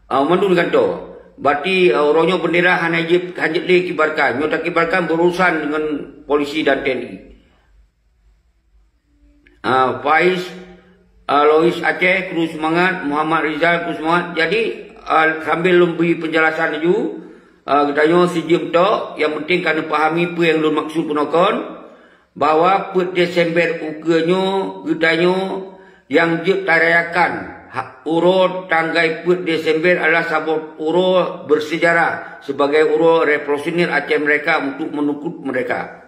eh, mandum digantoe. Bati, eh, uroe nyoe bendera hana jeuet, hana jeuet lé kibarkan. Nyoe takibarkan berurusan deungon polisi dan T N I. Ah, Faiz, ah, Lois Aceh, kru seumangat, Muhammad Rizal, kru seumangat. Jadi, ah, sambil lôn bri peunjelasan laju, ah, geutanyoe sijeuem tok, nyang penting ka neupahami peue nyang lôn maksud bunoe kon, bahwa peuet Desember ukeue nyoe geutanyoe nyang jeuet tarayakan ha-, uroe tanggai peuet Desember adalah saboh uroe bersejarah sebagai uroe revolusioner Aceh Merdeka untuk menutup mereka.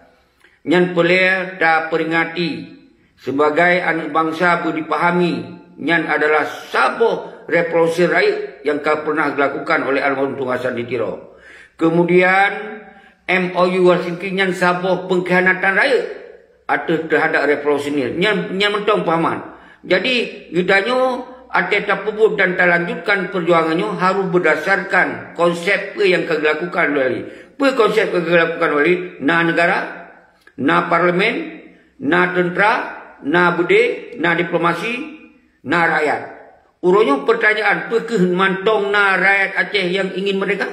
Nyan peureulée tapeuringati, sibagai aneuëk bansa beudipahami, nyan adalah saboh revolusi rayeuk nyang ka peureunah geulakukan oleh almarhum Teungku Hasan di Tiro. Keumudian, M O U Helsinki nyan saboh peungkhianatan rayeuk ateueh teuhadap revolusi nyan, nyan mantong pahaman. Jadi, geutanyoe até tapeubuet dan talanjutkan peujuangan nyoe harôh beudasarkan konsep peue nyang ka geulakukan lé Ali. Peue konsep ka geulakukan lé Ali? Na neugara, na parlemen, na teuntra, na beudé, na diplomasi, na rakyat. Uroe nyoe pertanyaan, peu kheueh mantong na rakyat Aceh nyang ingin merdeka?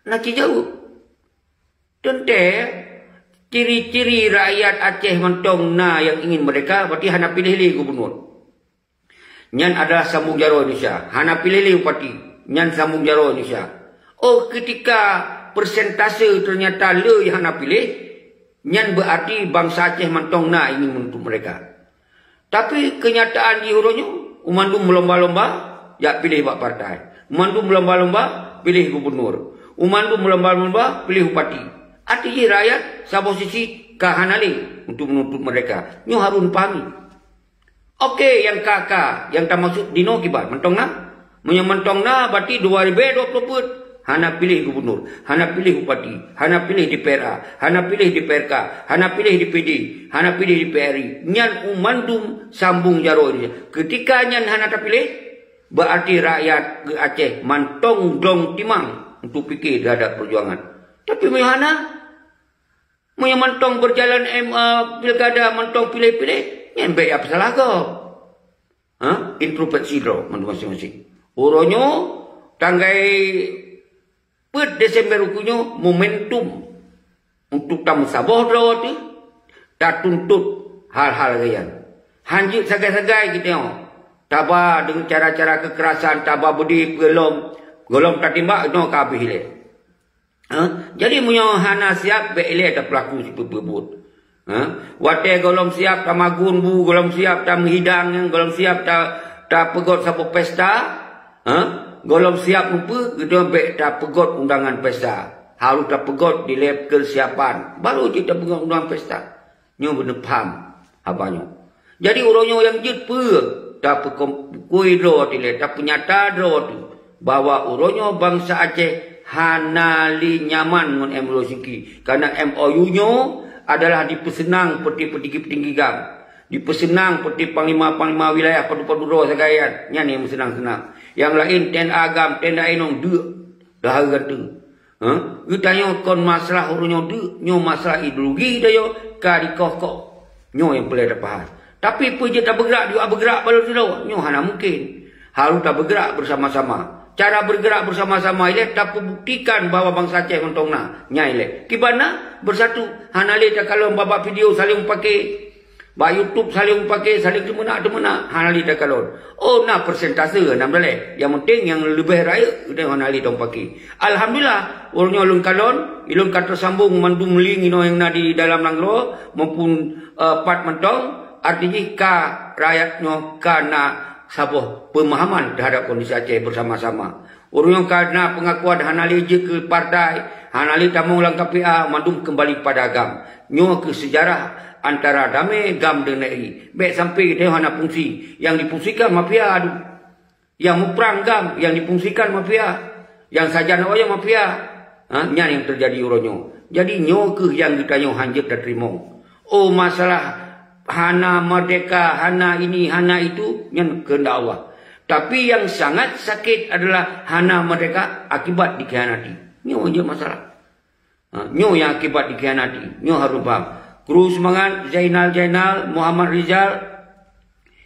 Na cit jaweueb. Teuntée, ciri-ciri rakyat Aceh mantong na nyang ingin merdeka, berarti hana piléh lé gubernur. Nyan adalah sambung jaroe Indonesia. Hana piléh lé bupati. Nyan sambung jaroe Indonesia. Oh, ketika persentase ternyata le nyang hana piléh, nyan berarti bansa Aceh mantong na ingin menuntut merdeka. Tapi kenyataan jih uroe nyoe, mandum meulomba-lomba jak piléh bak partai. Mandum meulomba-lomba piléh gubernur. Mandum meulomba-lomba piléh bupati. Arti jih rakyat saboh sisi ka hana lé untuk menuntut merdeka. Nyoe harus dipahami. Oke, nyang ka-ka, nyang tamaksud dinoe kiban, mantong na? Meunyoe mantong na, berarti dua ribu dua puluh peuet hana piléh gubernur, hana piléh bupati, hana piléh D P R A, hana piléh D P R K, hana piléh D P D, hana piléh D P R I. Nyan mandum sambung jaroe Indonesia. Ketika nyan hana tapiléh, berarti rakyat Aceh mantong glong timang untuk pikir terhadap perjuangan. Tapi meunyoe hana, meunyoe mantong berjalan em, eh, pilkada mantong piléh-piléh, nyan bék ya peusalah gob. Ha? Introspeksi droe mandum maséng-maséng. Uroe nyoe tanggai peuet Desember ukeue nyoe momentum untuk tameusaboh droe teuh, tatuntut hal-hal lagée nyan. Hanjeuet sagai-sagai geutanyoe taba deungon cara-cara kekerasan, taba beudé peulom, gohlom tatimbak nyoe ka habéh ilée. Ha? Jadi meunyoe hana siab, bék ilée tapeulaku sipeue-peue buet. Ha? Watée gohlom siab tamagun bu, gohlom siab tameuhidang, gohlom siab ta-, tapeugot saboh pesta, ha? Gohlom siab mupeue, geutanyoe bék tapeugot undangan pesta. Harôh tapeugot dilée keusiapan, barô jeuet tapeugot undangan pesta. Nyoe beuneupham haba nyoe. Jadi uroe nyoe nyang jeuet peue tapeukom-, kui droe teuh lé, tapeunyata droe teuh bahwa uroe nyoe bansa Aceh hana lé nyaman ngon M O U Helsinki. Karena M O U nyoe adalah dipeuseunang peuti-peutinggi-peutinggi GAM. Dipeuseunang peuti panglima-panglima wilayah padub-padub droe sagai nyan. Nyan nyang meuseunang-seunang. Nyang laén T N A GAM, T N A inong deuk dah gata. Ha? Geutanyoe kon masalah uroe nyoe deuk, nyoe masalah ideologi tanyoe ka dikoh-koh. Nyoe nyang peureulée tapaham. Tapi peue jeuet tabeugerak, jeuet tabeugerak balon sidroe, nyoe hana mungken. Harôh tabeugerak bersama-sama. Cara bergerak bersama-sama ilée tapeubuktikan bahwa bansa Aceh mantong na. Nyan ilée. Kiban na bersatu, hana lé takalon babah video saling pakai. Bak YouTube saling pakai, saling teumeunak-teumeunak, hana lé takalon. Oh, na persentase, na meudalée. Nyang penting nyang leubeh rayeuk, geutanyoe hana lé tapakai. Alhamdulillah, uroe nyoe lôn kalon, ilôn ka teusambong mandum link inoe nyang na di dalam nanggroe maupun, eh, pat mantong, arti jih ka rakyat nyoe ka na saboh pemahaman terhadap kondisi Aceh bersama-sama. Ureuëng nyang ka na peungakuan hana lé jeuet keu partai, hana lé tamong lam K P A, mandum keumbali kepada agam. Nyoe kheueh seujarah antara damé GAM deungon N K R I. Bék sampai geutanyoe hana fungsi. Nyang difungsikan mafia, aduh. Nyang muprang GAM, nyang difungsikan mafia. Nyang sajan awaknyan mafia. Ha, nyan nyang teujadi uroe nyoe. Jadi nyoe kheueh nyang geutanyoe hanjeuet tateurimong. Oh, masalah hana merdeka, hana ini, hana itu, nyan kehendak Allah. Tapi nyang sangat sakét adalah hana merdeka akibat dikhianati. Nyoe je masalah. Ha, nyoe nyang akibat dikhianati. Nyoe harôh paham. Kru seumangat, Zainal Zainal, Muhammad Rizal,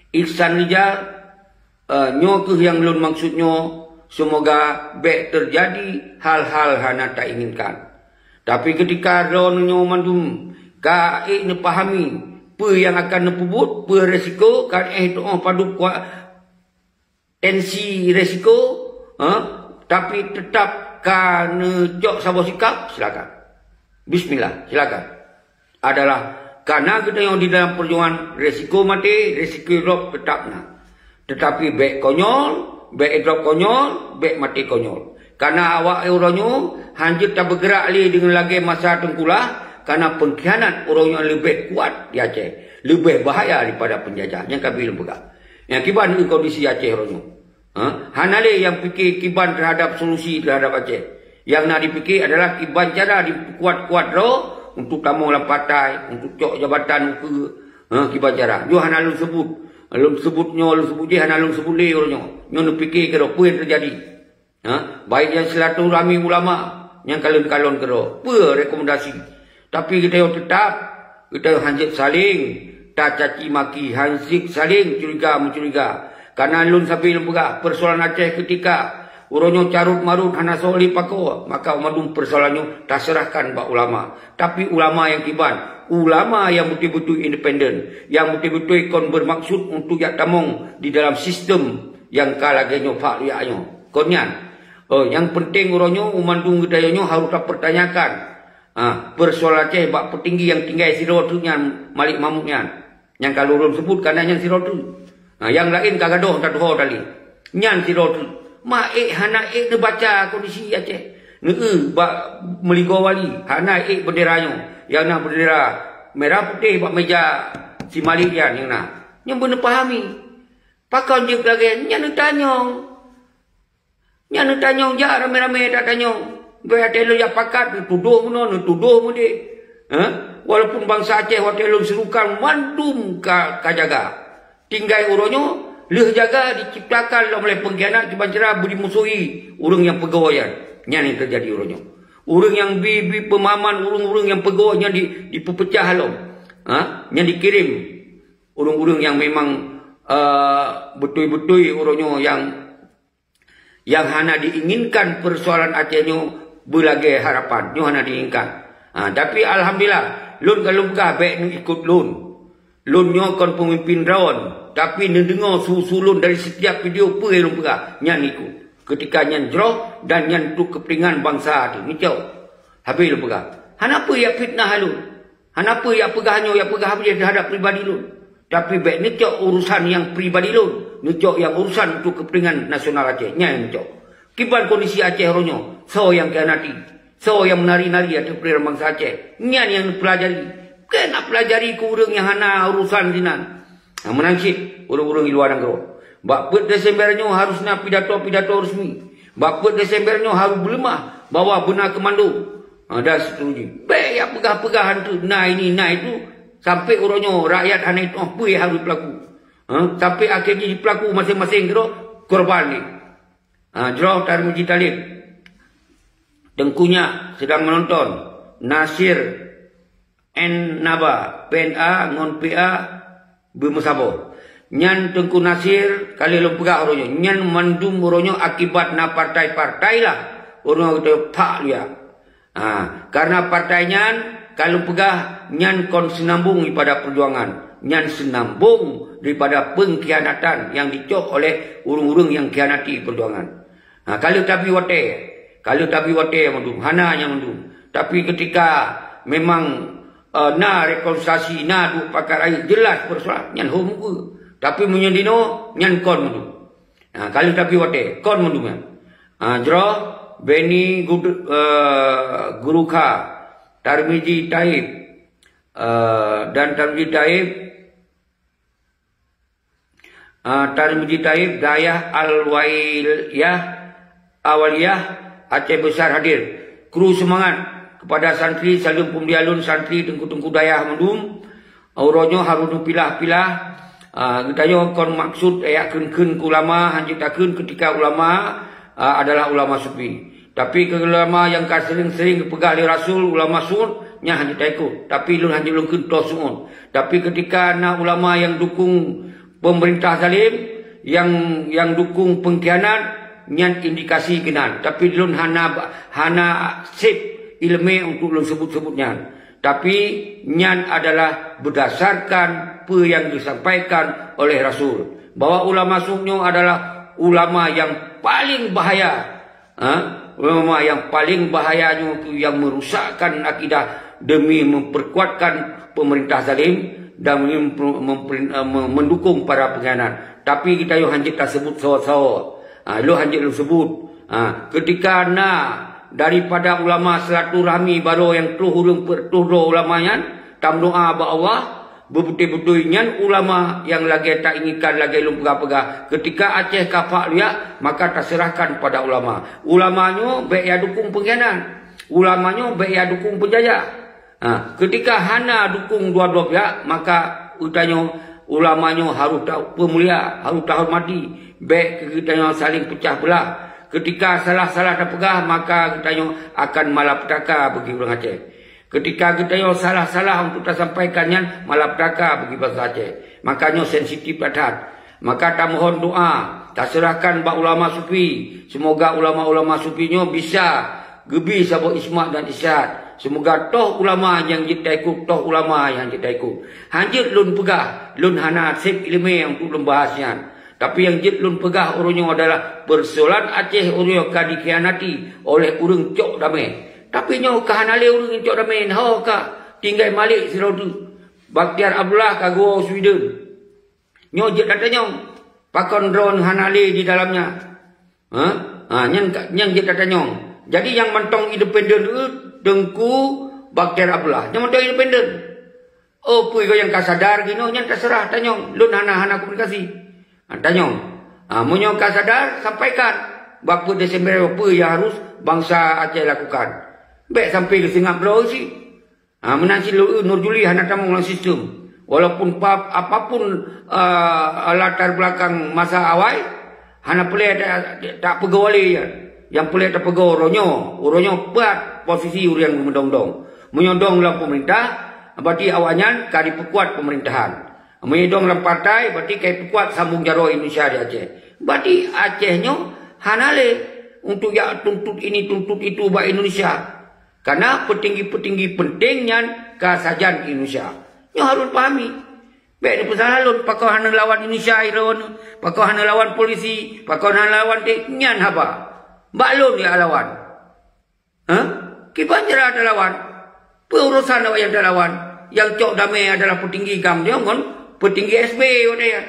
Iksan Rijal, eh, nyoe kheueh nyang lôn maksud nyoe, seumoga bék teujadi hal-hal hana tainginkan. Tapi keutika droeneuh nyoe mandum ka ék neupahami peue nyang akan neupeubuet, peue resiko, ka éh teuôh padub kua-, tensi resiko, eh, tapi teutap ka neucok saboh sikap, silakan. Bismillah, silakan. Adalah karena geutanyoe di dalam perjuangan, resiko maté, resiko drop tetap na. Tetapi bék konyol, bék drop konyol, bék maté konyol. Karena awak uroe nyoe hanjeuet tabeugerak lé deungon lagée masa teungkulah, karena pengkhianat uroe nyoe leubeh kuat di Aceh, leubeh bahaya daripada penjajah. Nyang ka bileueng peugah. Nyang kiban kondisi Aceh uroe nyoe. Ha? Hana lé nyang pike kiban terhadap solusi terhadap Aceh. Nyang na dipike adalah kiban cara dipeukuat-kuat droe untuk tamong lam partai, untuk cok jabatan ukeue. Ha, kiban cara. Nyoe hana lôn sebut. Lôn sebut nyoe, lôn sebut jih hana lôn sebut lé uroe nyoe. Nyoe neupike keudroe peue nyang teujadi. Ha? Baik nyang silaturahmi ulama, nyang kalon-kalon keudroe. Peue rekomendasi? Tapi geutanyoe teutap, geutanyoe hanjeuet saléng tacaci maki, hanjeuet saléng curiga-meucuriga. Kana lôn sabe lôn peugah, peusoalan Aceh keutika uroe nyoe carôt-marôt hana soe lé pakoe, maka mandum peusoalan nyoe taseurahkan bak ulama. Tapi ulama nyang kiban, ulama nyang beutôi-beutôi independen, nyang beutôi-beutôi kon beumaksud untuk jak tamong di dalam sistem nyang ka lagée nyoe phak riyak nyoe. Kon nyan, oh, nyang peunteng uroe nyoe, mandum geutanyoe nyoe harôh tapeurtanyakan, ha, peusoalan Aceh bak peutinggi nyang tinggai sidroe teuk nyan, Malik Mahmud nyan. Nyang ka lôn seubut kana nyan sidroe teuk. Ha, nyang laén ka gadôh tatuho tali. Nyan sidroe teuk. Ma ék hana ék neubaca kondisi Aceh. Neu bak meuligoe wali, hana ék bendera nyoe. Nyang na bendera merah putih bak meja si Malik nyan nyang na. Nyan beuneupahami. Pakon jeuet lagée nyan neutanyong. Nyan neutanyong jak ramé-ramé tatanyong. Bèk watée lôn jak pakat, neutudoh meunoe, neutudoh meudéh. Ha? Walaupun bansa Aceh watée lôn seurukan mandum ka, ka jaga. Tinggai uroe nyoe, lheueh jaga diciptakan lom lé peungkhianat kiban cara beudimusohi ureuëng nyang peugoe nyan. Nyan nyang teujadi uroe nyoe. Ureuëng nyang bi, bi peumahaman ureuëng-ureuëng nyang peugoe nyan di, dipeupeucah lom. Ha? Nyan dikirém ureuëng-ureuëng nyang memang, eh, beutôi-beutôi uroe nyoe nyang nyang hana diinginkan peusoalan Aceh nyoe beulagée harapan. Nyoe hana diinginkan. Ha, tapi alhamdulillah, lôn ka lôn peugah bèk neuikot lôn. Lôn nyoe kon peumimpin droen, tapi neudeungoe su-su lôn dari sitiap video peue nyang lôn peugah, nyan ikot. Keutika nyan jroh dan nyan untuk keupeuntengan bansa teuh. Neucok. Habéh lôn peugah. Hana peue jak fitnah lôn. Hana peue jak peugah nyoe, jak peugah abéh teuhadap pribadi lôn. Tapi bèk neucok urusan nyang pribadi lôn, neucok nyang urusan untuk keupeuntengan nasional Aceh. Nyan nyang neucok. Kiban kondisi Aceh uroe nyoe, soe nyang khianati, soe nyang meunari-nari ateueh peurintah bansa Aceh. Nyan nyang neupeulajari. Keu nak peulajari keu ureuëng nyang hana urusan sinan. Nah, meunan cit ureuëng-ureuëng di luwa nanggroe. Bak peuet Desember nyoe harus na pidato-pidato resmi. Bak peuet Desember nyoe harus beuleumah bahwa beuna keumando. Ha, dan seterusnya. Bèk jak peugah-peugah hantu na ini, na itu. Sampai uroe nyoe rakyat hana itu'oh peue nyang harus jipeulaku. Ha, sampai akhé jih jipeulaku maséng-maséng keudroe korban jih. Ha, jroh Tarmizi Thalib. Teungku nyak sedang menonton. Nasir N Naba, P N A ngon P A beumeusaboh. Nyan Teungku Nasir, ka lheueh lôn peugah uroe nyoe. Nyan mandum uroe nyoe akibat na partai-partai lah. Uroe nyoe geutanyoe phak liak. Ha, karena partai nyan, ka lôn peugah, nyan kon seunambong daripada peujuangan. Nyan seunambong daripada peungkhianatan nyang jicok oleh ureuëng-ureuëng nyang khianati peujuangan. Ha, ka lheueh tabi watée. Ka lheueh tabi watée mandum. Hana nyang mandum. Tapi keutika memang, eh, na rekonsiliasi, na duek pakat rayeuk, jeulaih peusoalan, nyan hom ukeue. Tapi meunyoe dinoe, nyan kon mandum. Ha, ka lheueh tabi watée, kon mandum nyan. Ha, jroh Beni Gud-, eh, Gurukha, Tarmizi Taib, eh, dan Tarmizi Taib, Ah, Tarmizi Taib, Dayah Al-Wailiyah, Awaliyah, Aceh Besar hadir. Kru seumangat kepada santri, saleuem peumulia lôn santri teungku-teungku dayah mandum. Uroe nyoe harôh neupilah-pilah. Ah, geutanyoe kon maksud jak kheun-kheun keu ulama, hanjeuet takheun keutika ulama, ah, adalah ulama sufi. Tapi keu ulama nyang ka seuring-seuring geupeugah lé Rasul, ulama su'ud, nyan hanjeuet taikot. Tapi lôn hanjeuet lôn kheun toh su'ud. Tapi keutika na ulama nyang dukung peumeurintah zalim, nyang, nyang dukung peungkhianat, nyan indikasi keunan. Tapi lôn hana ba-, hana sép iéleumé untuk lôn seubut-seubut nyan. Tapi nyan adalah beudasarkan peue nyang geusampaikan oleh Rasul, bahwa ulama su'ud nyoe adalah ulama nyang paleng bahaya. Ha? Ulama nyang paleng bahaya nyoe tu nyang merusakkan akidah demi memperkuatkan pemerintah zalim dan mem-, mem-, mem-, mendukung para pengkhianat. Tapi geutanyoe hanjeuet taseubut sawa-sawa. Ha, lôn hanjeuet lôn seubut. Ha, keutika na daripada ulama silaturahmi baroe nyang troh ureuëng peuet troh droe ulama nyan, tameudoá bak Allah, beubeutôi-beutôi nyan ulama nyang lagée tainginkan lagée lôn peugah-peugah. Keutika Aceh ka phak liak, maka taseurahkan pada ulama. Ulama nyoe bék ya dukung peungkhianat. Ulama nyoe bék ya dukung peunjajah. Ha, keutika hana dukung dua-dua pihak, maka geutanyoe ulama nyoe harôh tapeumulia, harôh tahormati. Bék keu geutanyoe saléng peucah beulah. Keutika salah-salah tapeugah, maka geutanyoe akan malapetaka bagi ureuëng Aceh. Keutika geutanyoe salah-salah untuk tasampaikan nyan, malapetaka bagi bansa Aceh. Maka nyoe sensitif that-that. Maka tamohon doa, taseurahkan bak ulama sufi. Seumoga ulama-ulama sufi nyoe bisa geubi saboh ismat dan isyarat. Seumoga toh ulama nyang jeuet taikot, toh ulama nyang jeuet taikot. Hanjeuet lôn peugah, lôn hana seb ileumèe untuk lôn bahas nyan. Tapi nyang jeuet lôn peugah uroe nyoe adalah peusoalan Aceh uroe nyoe ka dikhianati oleh ureuëng cok damé. Tapi nyoe ka hana lé ureuëng cok damé, ho ka tinggai malék sidroe teuk. Bakhtiar Abdullah ka geuwoe u Sweden. Nyoe jeuet tatanyong, pakon droe hana lé di dalamnya? Ha? Ha, nyan ka, nyan jeuet tatanyong. Jadi nyang mantong independen tu Teungku Bakhtiar Abdullah. Nyang mantong independen. Oh, peue nyang ka sadar ginoe nyan taseurah tanyong. Lôn hana, hana komunikasi. Ha, tanyong. Ha, meunyoe ka sadar, sampaikan. Bak peuet Desember peue nyang harus bansa Aceh lakukan. Bék sampai geuseungab bloe cit. Ha, meunan cit lôn, Nur Juli hana tamong lam sistem. Walaupun pap, apapun, ah, latar belakang masa awai, hana peureulée ta-, tapeugoe lé nyan. Nyang peureulée tapeugoe uroe nyoe, uroe nyoe pat posisi ureuëng meudong-dong. Meunyoe dong lam peumeurintah, berarti awaknyan ka jipeukuat peumeurintahan. Meunyoe dong lam partai, berarti ka jipeukuat sambong jaroe Indonesia di Aceh. Berarti Aceh nyoe hana lé untuk jak tuntut ini, tuntut itu bak Indonesia. Karena peutinggi-peutinggi penting nyan ka sajan Indonesia. Nyoe harus pahami. Bék neupeusalah lôn, pakon hana lawan Indonesia droe, pakon hana lawan polisi, pakon hana lawan dek, nyan haba. Bak lôn jak lawan. Ha? Kiban cara talawan? Peue urosan awaknyan talawan? Nyang cok damé adalah peutinggi GAM nyoe ngon peutinggi S B watée nyan.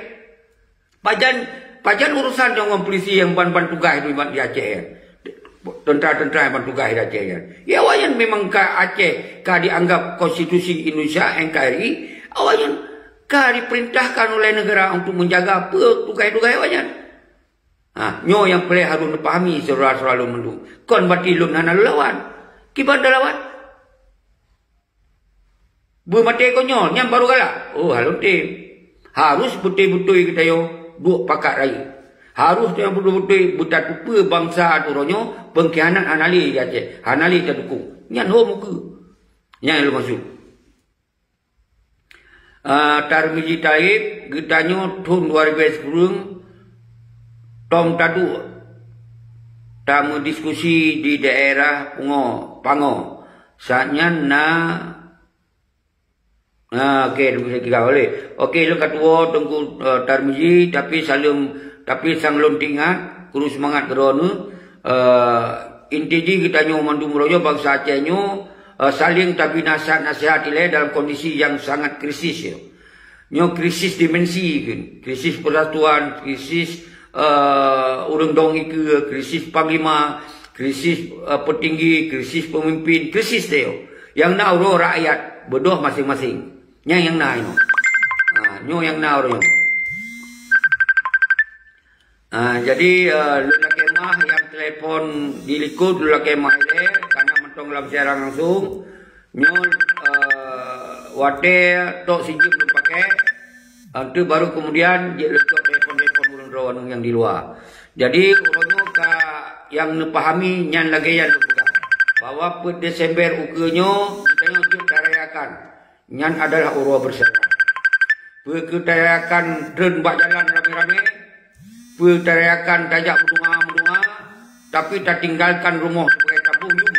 Pajan, pajan urosan nyoe ngon polisi nyang ban-ban tugaih di, di Aceh nyan. Tentara-tentara nyang ban tugaih di Aceh nyan. Ya, awaknyan memang ka Aceh ka dianggap konstitusi Indonesia, N K R I, awaknyan ka diperintahkan oleh negara untuk menjaga peue tugaih-tugaih awaknyan. Ha, nyoe nyang peureulée harôh neupahami syedara-syedara lôn mandum. Kon berarti lôn hana lôn lawan. Kiban talawan? Beumaté kon nyoe, nyan barô galak. Oh, hana lôn tem. Harôh beutôi-beutôi geutanyoe duek pakat rayeuk. Harôh tanyoe beutôi-beutôi beutatupeue bansa uroe nyoe, peungkhianat hana lé di Aceh, hana lé tadukong. Nyan ho mukeue. Nyan nyang lôn maksud. Ah, Tarmizi Taib, geutanyoe thon dua ribèe sikureueng tom taduek tameudiskusi di daerah Pungo, Pango. Saat nyan na, ah, oke, Tarmizi Taib, boleh. Oke, lôn ka tuwoe Teungku, eh, Tarmizi, tapi saleuem, tapi sang lôn teuingat, kuru seumangat keudroe neuh, eh, inti jih geutanyoe mandum uroe nyoe bansa Aceh nyoe, eh, saléng tabri nasihat-nasihat ilée dalam kondisi nyang sangat krisis nyoe. Nyoe krisis dimensi kheun, krisis persatuan, krisis, eh, ureuëng dong ikeue, krisis panglima, krisis, eh, petinggi, krisis pemimpin, krisis teuh. Nyang na uroe rakyat beudôh maséng-maséng. Nyang, nyang na inoe. Ha, nyoe nyang na uroe nyoe. Ah, jadi, eh, lôn lakée meu'ah nyang telepon di likot, lôn lakée meu'ah ilée, karena mantong lam siaran langsung. Nyoe, eh, watée tok sijeuem lôn pakai, eh, tu baru kemudian jeuet lôn cok telepon-telepon ureuëng droe nyang di luwa. Jadi, uroe nyoe ka nyang neupahami nyan lagée nyang lôn peugah, bahwa peuet Desember ukeue nyoe geutanyoe jeuet tarayakan. Nyan adalah uroe beursalah. Peue keu tarayakan treun bak jalan ramé-ramé, peue tarayakan tajak meudua-meudua, tapi tatinggalkan rumoh sebagai taboh yum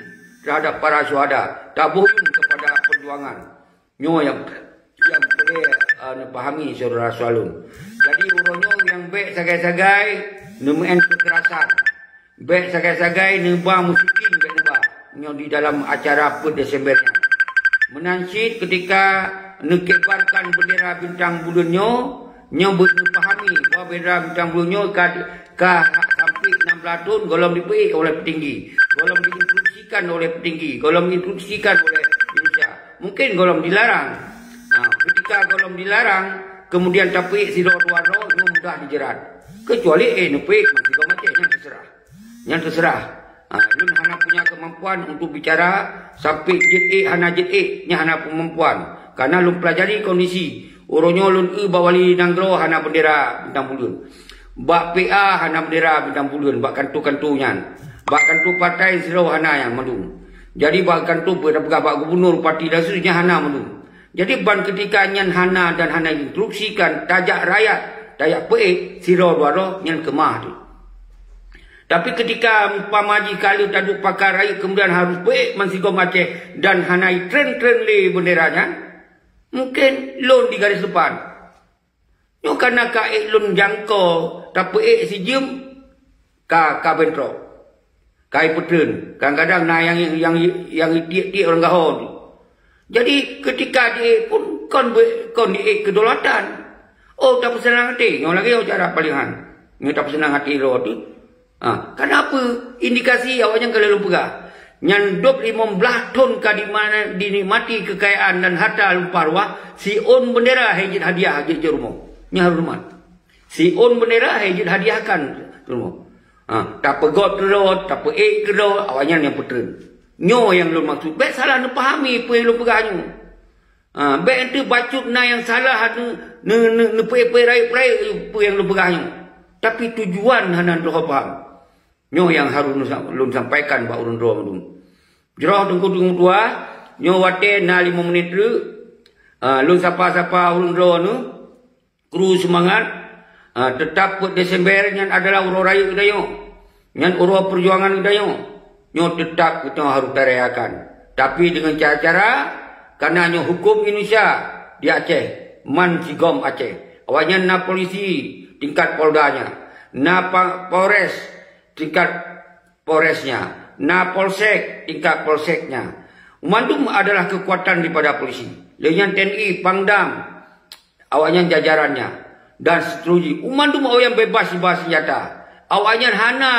terhadap para syuhada, taboh yum kepada perjuangan. Nyoe nyang, nyang peureulée, eh, neupahami syedara-syedara lôn. Jadi, uroe nyoe nyang bék sagai-sagai neumeu'en keukerasan. Bék sagai-sagai neuba meusikin bék neuba nyoe di dalam acara peuet Desember nyan. Meunan cit keutika neukibarkan bendera bintang buleuen nyoe, nyoe beuneupahami bahwa bendera bintang buleuen nyoe ka, ka sampé enam belas thon gohlom dipeuék oleh petinggi, gohlom diinstruksikan oleh petinggi, gohlom diinstruksikan oleh Indonesia. Mungkin gohlom dilarang. Nah, keutika gohlom dilarang, kemudian tapeuék sidroe dua droe, nyoe mudah dijerat. Kecuali, eh, neupeuék meusigoe maté, nyan teuseurah. Nyan teuseurah. Ha, lôn hana punya kemampuan untuk bicara sampai jeuet ék hana jeuet ék, nyan hana kemampuan. Karena lôn pelajari kondisi. Uroe nyoe lôn eu bak wali nanggroe hana bendera bintang buleuen. Bak P A hana bendera bintang buleuen bak kanto-kanto nyan. Bak kanto partai sidroe hana nyan mandum. Jadi bak kanto peue tapeugah bak gubernur, bupati dan seterusnya hana mandum. Jadi ban keutika nyan hana dan hana instruksikan tajak rakyat Tajak peuék sidroe dua droe nyan keumah teuh. Tapi ketika umpama jih ka lheueh taduek pakai rayeuk kemudian harôh peuék bansigom Aceh dan hana jitreun-treun lé beundera nyan, mungken lôn di garis depan. Nyoe kana ka ék lôn jangko tapeuék sijeuem ka, ka bentrok. Ka ipeutreun. Kadang-kadang na nyang, nyang, nyang itiek-tiek ureuëng gaho tu. Jadi, keutika jiék pun kon beu-, kon jiék keudolatan. Oh, tapeuseunang até. Nyoe lagée cara paléng han. Nyoe tapeuseunang até droe tu. Ha, kenapa? Indikasi awaknyan ka lheueh lôn peugah. Nyan dub limong blaih thon ka dima-, dinikmati keukayaan dan harta lumpah ruah, siôn beundera hai jeuet hadiah jeuet jeuet rumoh. Nyan hareumat. Siôn beundera hai jeuet hadiahkan rumoh. Ha, tapeugot keudroe, tapeuék keudroe, awaknyan nyang peutreun. Nyoe nyang lôn maksud. Bék salah neupahami peue nyang lôn peugah nyoe. Ha, bék enteuk bacut na nyang salah, ne-, ne-, ne-, neupeuék-peuék rayeuk-rayeuk peue nyang lôn peugah nyoe. Tapi tujuan hana droe paham. Nyoe nyang harôh lôn sa-, lôn sampaikan bak ureuëng droe mandum. Jroh Teungku Teungku Tuha, nyoe watée na limong menit treuk, ha, lôn sapa-sapa ureuëng droe nyoe. Kru seumangat, ha, teutap peuet Desember nyan adalah uroe rayeuk geutanyoe. Nyan uroe peujuangan geutanyoe. Nyoe teutap geutanyoe harôh tarayakan. Tapi deungon cara-cara, kana nyoe huköm Indonesia di Aceh, man sigom Aceh. Awaknyan na polisi tingkat Polda nya, na pa-, Polres tingkat Polresnya, na Polsek tingkat Polseknya. Mandum adalah kekuatan daripada polisi. Lheueh nyan TNI, Pangdam, awaknyan jajarannya, dan seterusnya. Mandum awaknyan bebas siba senjata. Awaknyan hana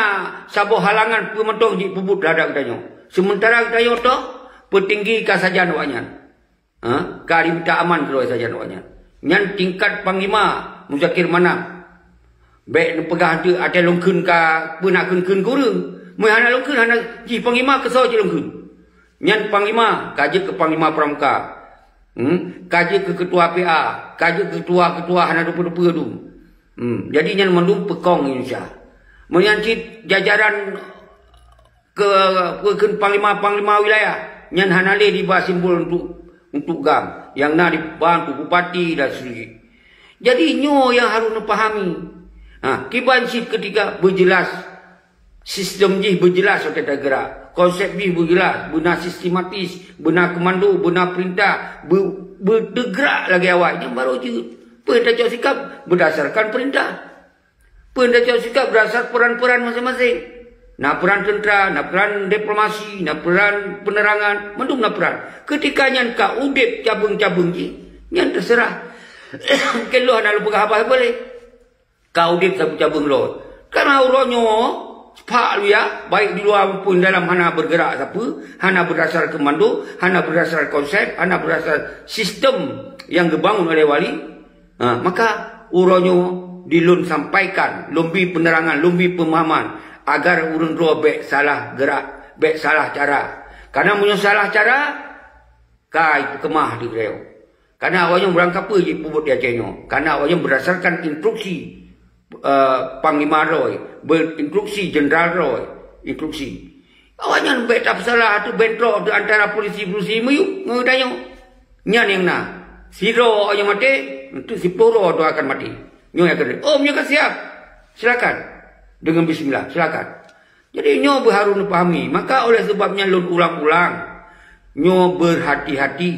saboh halangan peue mantong jipeubuet terhadap geutanyoe. Sementara geutanyoe toh peutinggi kasajan awaknyan. Ha? Ka jiminta aman keudroe sajan awaknyan. Nyan tingkat Panglima Muzakir Manaf. Bék neupeugah teuk até lôn kheun ka peue na kheun-kheun keu ureuëng. Meunyo hana lôn kheun, hana jih Panglima keusoe cit lôn kheun. Nyan Panglima, ka jeuet keu Panglima Pramuka. Hmm? Ka jeuet keu ketua P A, ka jeuet keu ketua-ketua hana teupeu-teupeu dum. Hmm. Jadi nyan mandum peukong Indonesia. Meunyan cit jajaran keu, keu, keu panglima-panglima wilayah, nyan hana lé diba simbol untuk, untuk GAM. Nyang na diba untuk bupati dan seterusnya. Jadi nyoe nyang harôh neupahami. Ha, kiban cit keutika beujeulaih sistem jih beujeulaih watée tageurak. Konsep jih beujeulaih, beuna sistematis, beuna komando, beuna peurintah, beu-, beuteugerak lagée awai nyan barô jeuet. Peue tacok sikap beudasarkan peurintah. Peue tacok sikap beurasar peuran-peuran maséng-maséng. Na peuran teuntra, na peuran diplomasi, na peuran peunerangan, mandum na peuran. Keutika nyan ka udeb cabeueng-cabeueng jih, nyan teuseurah. Keu lôn hana lôn peugah haba boleh. Ka udeb sapeue cabeueng lôn. Karena uroe nyoe, seupah luya, baik di luwa maupun dalam hana beureugerak sapeue, hana beudasar komando, hana beudasar konsep, hana beudasar sistem nyang geubangun oleh wali, ha, maka uroe nyoe di lôn sampaikan, lôn bi peunerangan, lôn bi peumahaman, agar ureuëng droe bék salah geurak, bék salah cara. Karena meunyoe salah cara, ka ipeukeumah di Riau. Karena awaknyan beurangkapeue jipeubuet di Aceh nyoe. Karena awaknyan beurdasarkan instruksi, eh, Panglima droe, berinstruksi Jenderal droe, instruksi. Awaknyan bék tapeusalah ateueh bentrok di antara polisi-polisi miyueb ngon geutanyoe. Nyan nyang na. Sidroe awaknyan maté, untuk siploh droe tu akan maté. Nyoe nyang keudeh. Oh, meunyoe ka siap, silakan. Dengan bismillah, silakan. Jadi nyoe beuharôh neupahami. Maka oleh sebab nyan lôn ulang-ulang, nyoe beurhati-hati.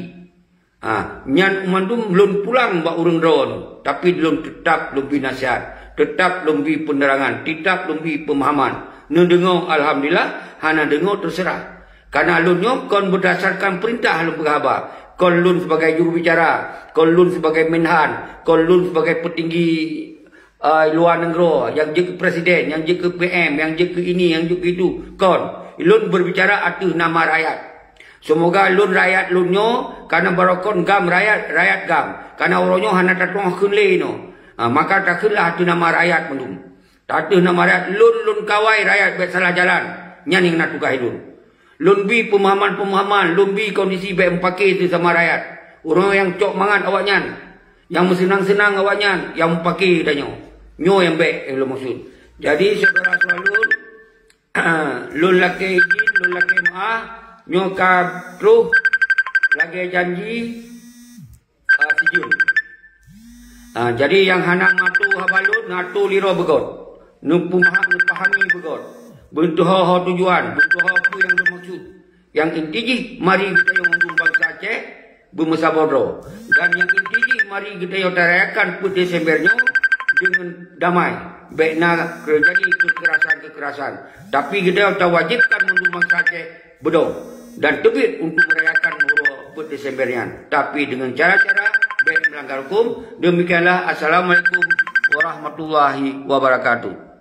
Ha, nyan mandum lôn pulang bak ureuëng droe, tapi lôn teutap lôn bi nasihat, teutap lôn bi peunerangan, teutap lôn bi peumahaman. Neudeungoe alhamdulillah, hana deungoe teuseurah. Karena lôn nyoe kon beudasarkan peurintah lôn peugah haba, kon lôn sibagai jurubicara, kon lôn sibagai menhan, kon lôn sibagai peutinggi, eh, luwa nanggroe, nyang jeuet keu presiden, nyang jeuet keu P M, nyang jeuet keu ini, nyang jeuet keu itu. Kon, lôn beurbicara ateueh nama rakyat. Seumoga lôn rakyat lôn nyoe, kana barokon GAM rakyat, rakyat GAM. Kana uroe nyoe hana tatu'oh kheun lé nyoe. Ha, maka takheunlah ateueh nama rakyat mandum. Ateueh nama rakyat, lôn, lôn kawai rakyat bék salah jalan. Nyan nyang na tugaih lôn. Lôn bi peumahaman-peumahaman, lôn bi kondisi bék meupaké seusama rakyat. Ureuëng nyang cok mangat awaknyan, nyang meuseunang-seunang awaknyan, nyang meupaké tanyoe. Nyoe nyang bék nyang lôn maksud. Jadi, syedara-syedara lôn, lôn lakée idin, lôn lakée meu'ah, nyoe ka troh lagée janji, ah, sijeuem. Ah, jadi nyang hana mato haba lôn, na tô liro beugöt. Neupeumaham, neupahami beugöt. Beuteuho ho tujuan, beuteuho peue nyang geumaksud. Nyang inti jih, mari geutanyoe mandum bansa Aceh beumeusaboh droe. Dan nyang inti jih, mari geutanyoe tarayakan peuet Desember nyoe deungon damai. Bék na teujadi keukerasan-keukerasan. Tapi geutanyoe tawajibkan mandum bansa Aceh beudôh dan teubiet untuk merayakan uroe peuet Desember nyan. Tapi deungon cara-cara bék meulanggar huköm. Demikianlah. Assalamualaikum warahmatullahi wabarakatuh.